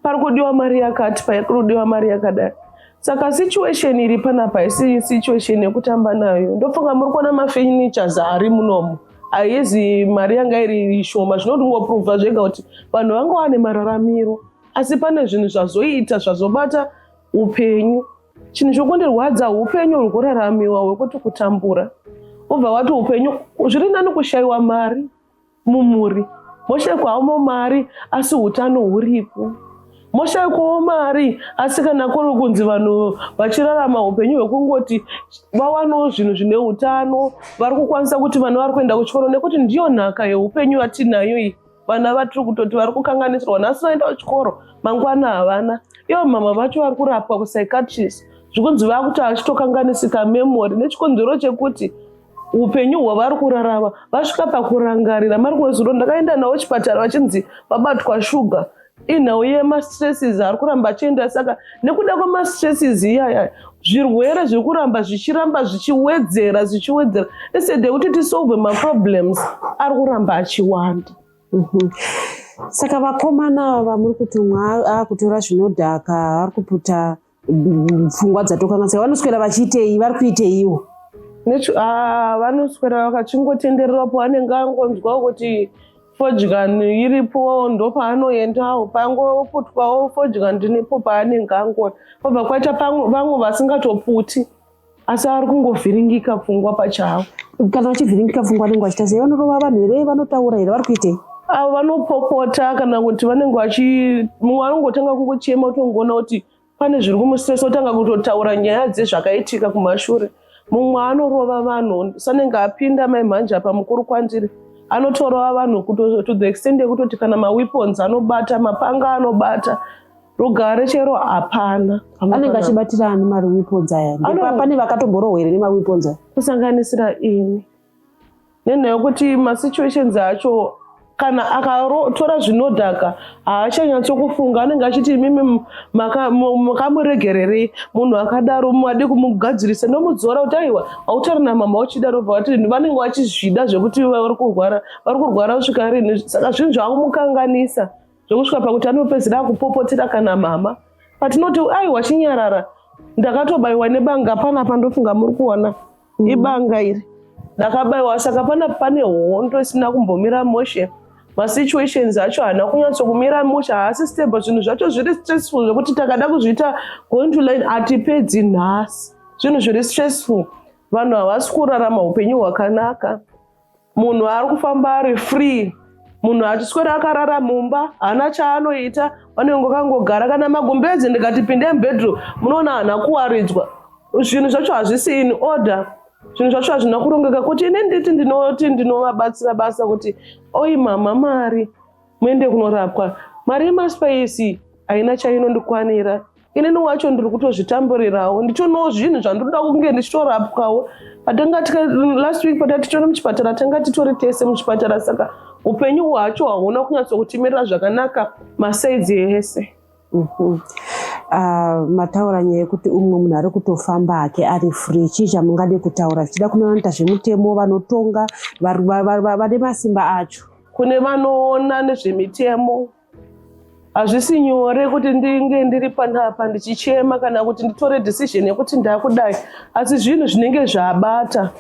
pari kudiwa mari yakati, pari kudiwa mari yakadai. Saka situation iri panapa haisi situation yekutamba nayo. Ndofunga muri kuona mafurnitures ari munomu, haizi mari yanga iri shoma. Zvinotongoprova zvega kuti vanhu vanga vane mararamiro, asi pane zvinhu zvazoita zvazobata upenyu. Chinhu chokundirwadza upenyu huri kuraramiwa hwekuti kutambura, ubva wati upenyu zviri nani kushayiwa mari mumhuri, moshayikwawo mari asi utano huripo, moshayikwawo mari asi kana kuri kunzi vanhu vachirarama upenyu hwekungoti vawanawo zvinhu zvine utano, vari kukwanisa kuti vana vari kuenda kuchikoro, nekuti ndiyo nhaka yeupenyu yatinayo iyi. Vana vatiri kutoti vari kukanganisirwa nhasi vaenda kuchikoro, mangwana havana. Ivo mama vacho vari kurapwa kupsychiatrist, zvikunzi vakuti achitokanganisika memory nechikonzero chekuti upenyu hwavari kurarama vasvika pakurangarira mari. Kumwe ndakaenda navo chipatara vachinzi vabatwa shuga, inhau yemastresses ari kuramba achienda. Saka nekuda kwemastresses iyaya, zvirwere zviri kuramba zvichiramba zvichiwedzera, zvichiwedzera, instead yekuti tisolve maproblems, ari kuramba achiwanda. Saka vakomana ava muri kuti umwe akutora zvinodhaka, ari kuputa, pfungwa dzatokanganisika, vanoswera vachiitei? Vari kuiteiwo? Ah, vanoswera vakachingotendererapo. Anenge angonzwa kuti fodya iripo, ndopaanoendawo. Pangoputwawo fodya, ndinipo paanenge angona. Pobva kwaita vamwe vasingatoputi, asi ari kungovhiringika pfungwa pachavo. Kana vachivhiringika pfungwa, vanenge vachiita sei? Vanorova vanhu here? Vanotaura here? Vari kuitei? Avo vanopopota, kana kuti vanenge vachi mumwe anongotanga kungochema, utongoona kuti pane zviri kumustresa, otanga kutotaura nyaya dzezvakaitika kumashure. Mumwe anorova vanhu, sanenge apinda mai mhanje apa mukuru kwandiri, anotorova vanhu to the extent yekutoti kana maweapons anobata, mapanga anobata. Rugare chero hapana. Anenge achibatira ani mari weapons aya? Pane vakatomborohwa here nemaweapons aya? Kusanganisira ini, nenhau yekuti masituations acho, kana akatora zvinodhaka haachanyatsokufunga. Anenge achiti, "Imimi makamuregererei munhu akadaro? Madi kumugadzirisa." Nomudzora kuti, "Aiwa, hautauri namama uchidaro." Bva vati vanenge vachizvida zvekuti vari kurwara, vari kurwara kusvika rini? Saka zvinhu zvakumukanganisa zvekusvika pakuti anopedzera akupopotera kana mama. Patinoti, "Aiwa, chinyarara," Ndakatobaiwa nebanga panapa, ndofunga muri kuona. Ibanga iri ndakabaiwa. Saka pana pane hondo isina kumbomira mushe. Masituations acho haana kunyatsokumira mushe, haasi stable. Zvinhu zvacho zviri stressful zvekuti takada kuzviita going to line hatipedzi nhasi. Zvinhu zviri stressful, vanhu havasi kurarama upenyu hwakanaka. Munhu ari kufamba ari free, munhu achiswera akarara mumba, haana chaanoita, vanenge vakangogara. Kana magumbezi, ndikati pinde mubedroom, munoona haana kuwaridzwa. Zvinhu zvacho hazvisi in order, zvinhu zvacho hazvina kurongeka. Kuti ine nditi ndinoti ndinovabatsira basa kuti oi mama, mari muende kunorapwa, mari yemaspice haina chainondikwanira. Inini wacho ndiri kutozvitamburirawo, ndichionawo zvinhu zvandinoda kunge ndichitorapwawo. Patanga last week patatitori muchipatara, tanga titori tese muchipatara. Saka upenyu hwacho hahuna kunyatsokutimirira zvakanaka masides ese. Mataura nyaya yekuti umwe munhu ari kutofamba hake ari free. Chii chamungade kutaura zvichida kune vanoita zvemutemo, vanotonga, vane masimba acho? Kune vanoona nezvemitemo, hazvisi nyore kuti ndinge ndiri panapa ndichichema kana kuti nditore decision yekuti ndakudai, asi zvinhu zvinenge zvabata.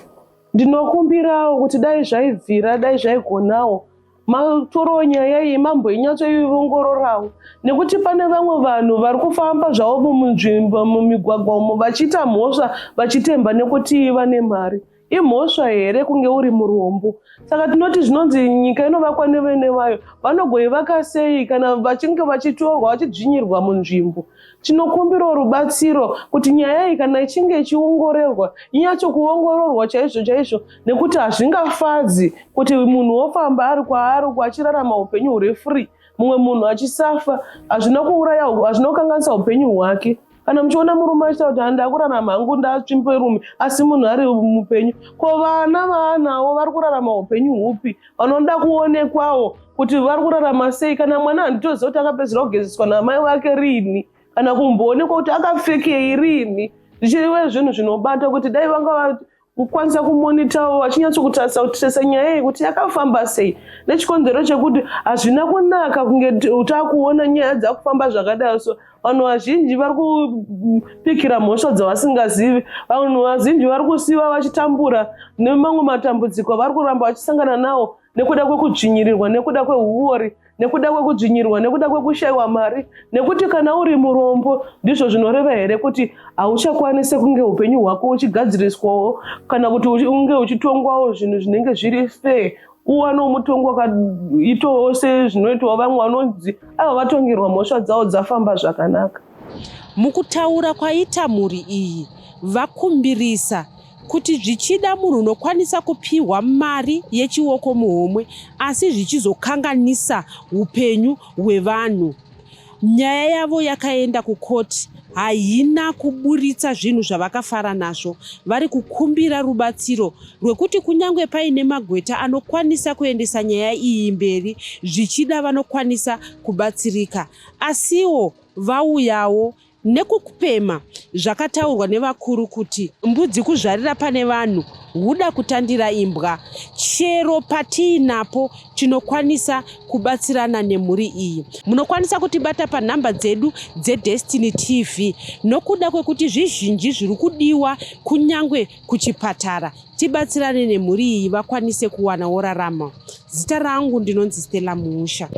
Ndinokumbirawo kuti dai zvaibvira, dai zvaigonawo, matorowo nyaya iyi mamboinyatsoiongororawo, nekuti pane vamwe vanhu vari kufamba zvavo munzvimbo, mumigwagwa umo, vachiita mhosva vachitemba nekuti vane mari. Imhosva here kunge uri murombo? Saka tinoti zvinonzi nyika inovakwa nevene vayo. Vanogoivaka sei kana vachinge vachitorwa, vachidzvinyirwa munzvimbo? Tinokumbirawo rubatsiro kuti nyaya iyi kana ichinge ichiongororwa, inyatsokuongororwa chaizvo chaizvo, nekuti hazvingafadzi kuti munhu wofamba ari kwaari uko achirarama upenyu huri free, mumwe munhu achisafa. Hazvina kuuraya, hazvina kukanganisa upenyu hwake. Kana muchiona murume achitaura kuti handa kurarama hangu, ndatsvimborume, asi munhu ari mupenyu, ko vana vaanawo vari kurarama upenyu hupi? Vanoda kuonekwawo kuti vari kurarama sei. Kana mwana handitoziva kuti akapedzera kugezeswa namai vake rini, kana kumboonekwa kuti akapfekei rini. Zvichirive zvinhu zvinobata kuti dai vanga kukwanisa kumonitawo, vachinyatsokutarisa kutarisa nyaya iyi kuti yakafamba sei, nechikonzero chekuti hazvina kunaka kunge takuona nyaya dzakufamba zvakadai. So vanhu vazhinji vari kupikira mhosva dzavasingazivi, vanhu vazhinji vari kusiva vachitambura nemamwe matambudziko vari kuramba vachisangana nawo nekuda kwekudzvinyirirwa, nekuda kweuori, nekuda kwekudzvinyirwa, nekuda kwekushayiwa mari. Nekuti kana uri murombo, ndizvo zvinoreva here kuti hauchakwanisi kunge upenyu hwako uchigadziriswawo, kana kuti unge uchitongwawo zvinhu zvinenge zviri fair, uwanewo mutongo wakaitawo sezvinoitawo vamwe vanonzi ava vatongerwa mhosva dzavo dzafamba zvakanaka? Mukutaura kwaita mhuri iyi, vakumbirisa kuti zvichida munhu unokwanisa kupiwa mari yechioko muhomwe, asi zvichizokanganisa upenyu hwevanhu. Nyaya yavo yakaenda kukoti, haina kuburitsa zvinhu zvavakafara nazvo. Vari kukumbira rubatsiro rwekuti kunyange paine magweta anokwanisa kuendesa nyaya iyi mberi, zvichida vanokwanisa kubatsirika. Asiwo vauyawo nekupema zvakataurwa nevakuru kuti mbudzi kuzvarira pane vanhu huda kutandira imbwa. Chero patiinapo tinokwanisa kubatsirana nemhuri iyi. Munokwanisa kutibata panhamba dzedu dzeDestiny TV nokuda kwekuti zvizhinji zviri kudiwa kunyange kuchipatara. Tibatsirane nemhuri iyi vakwanise kuwanawo raramo. Zita rangu ndinonzi Stella Muusha.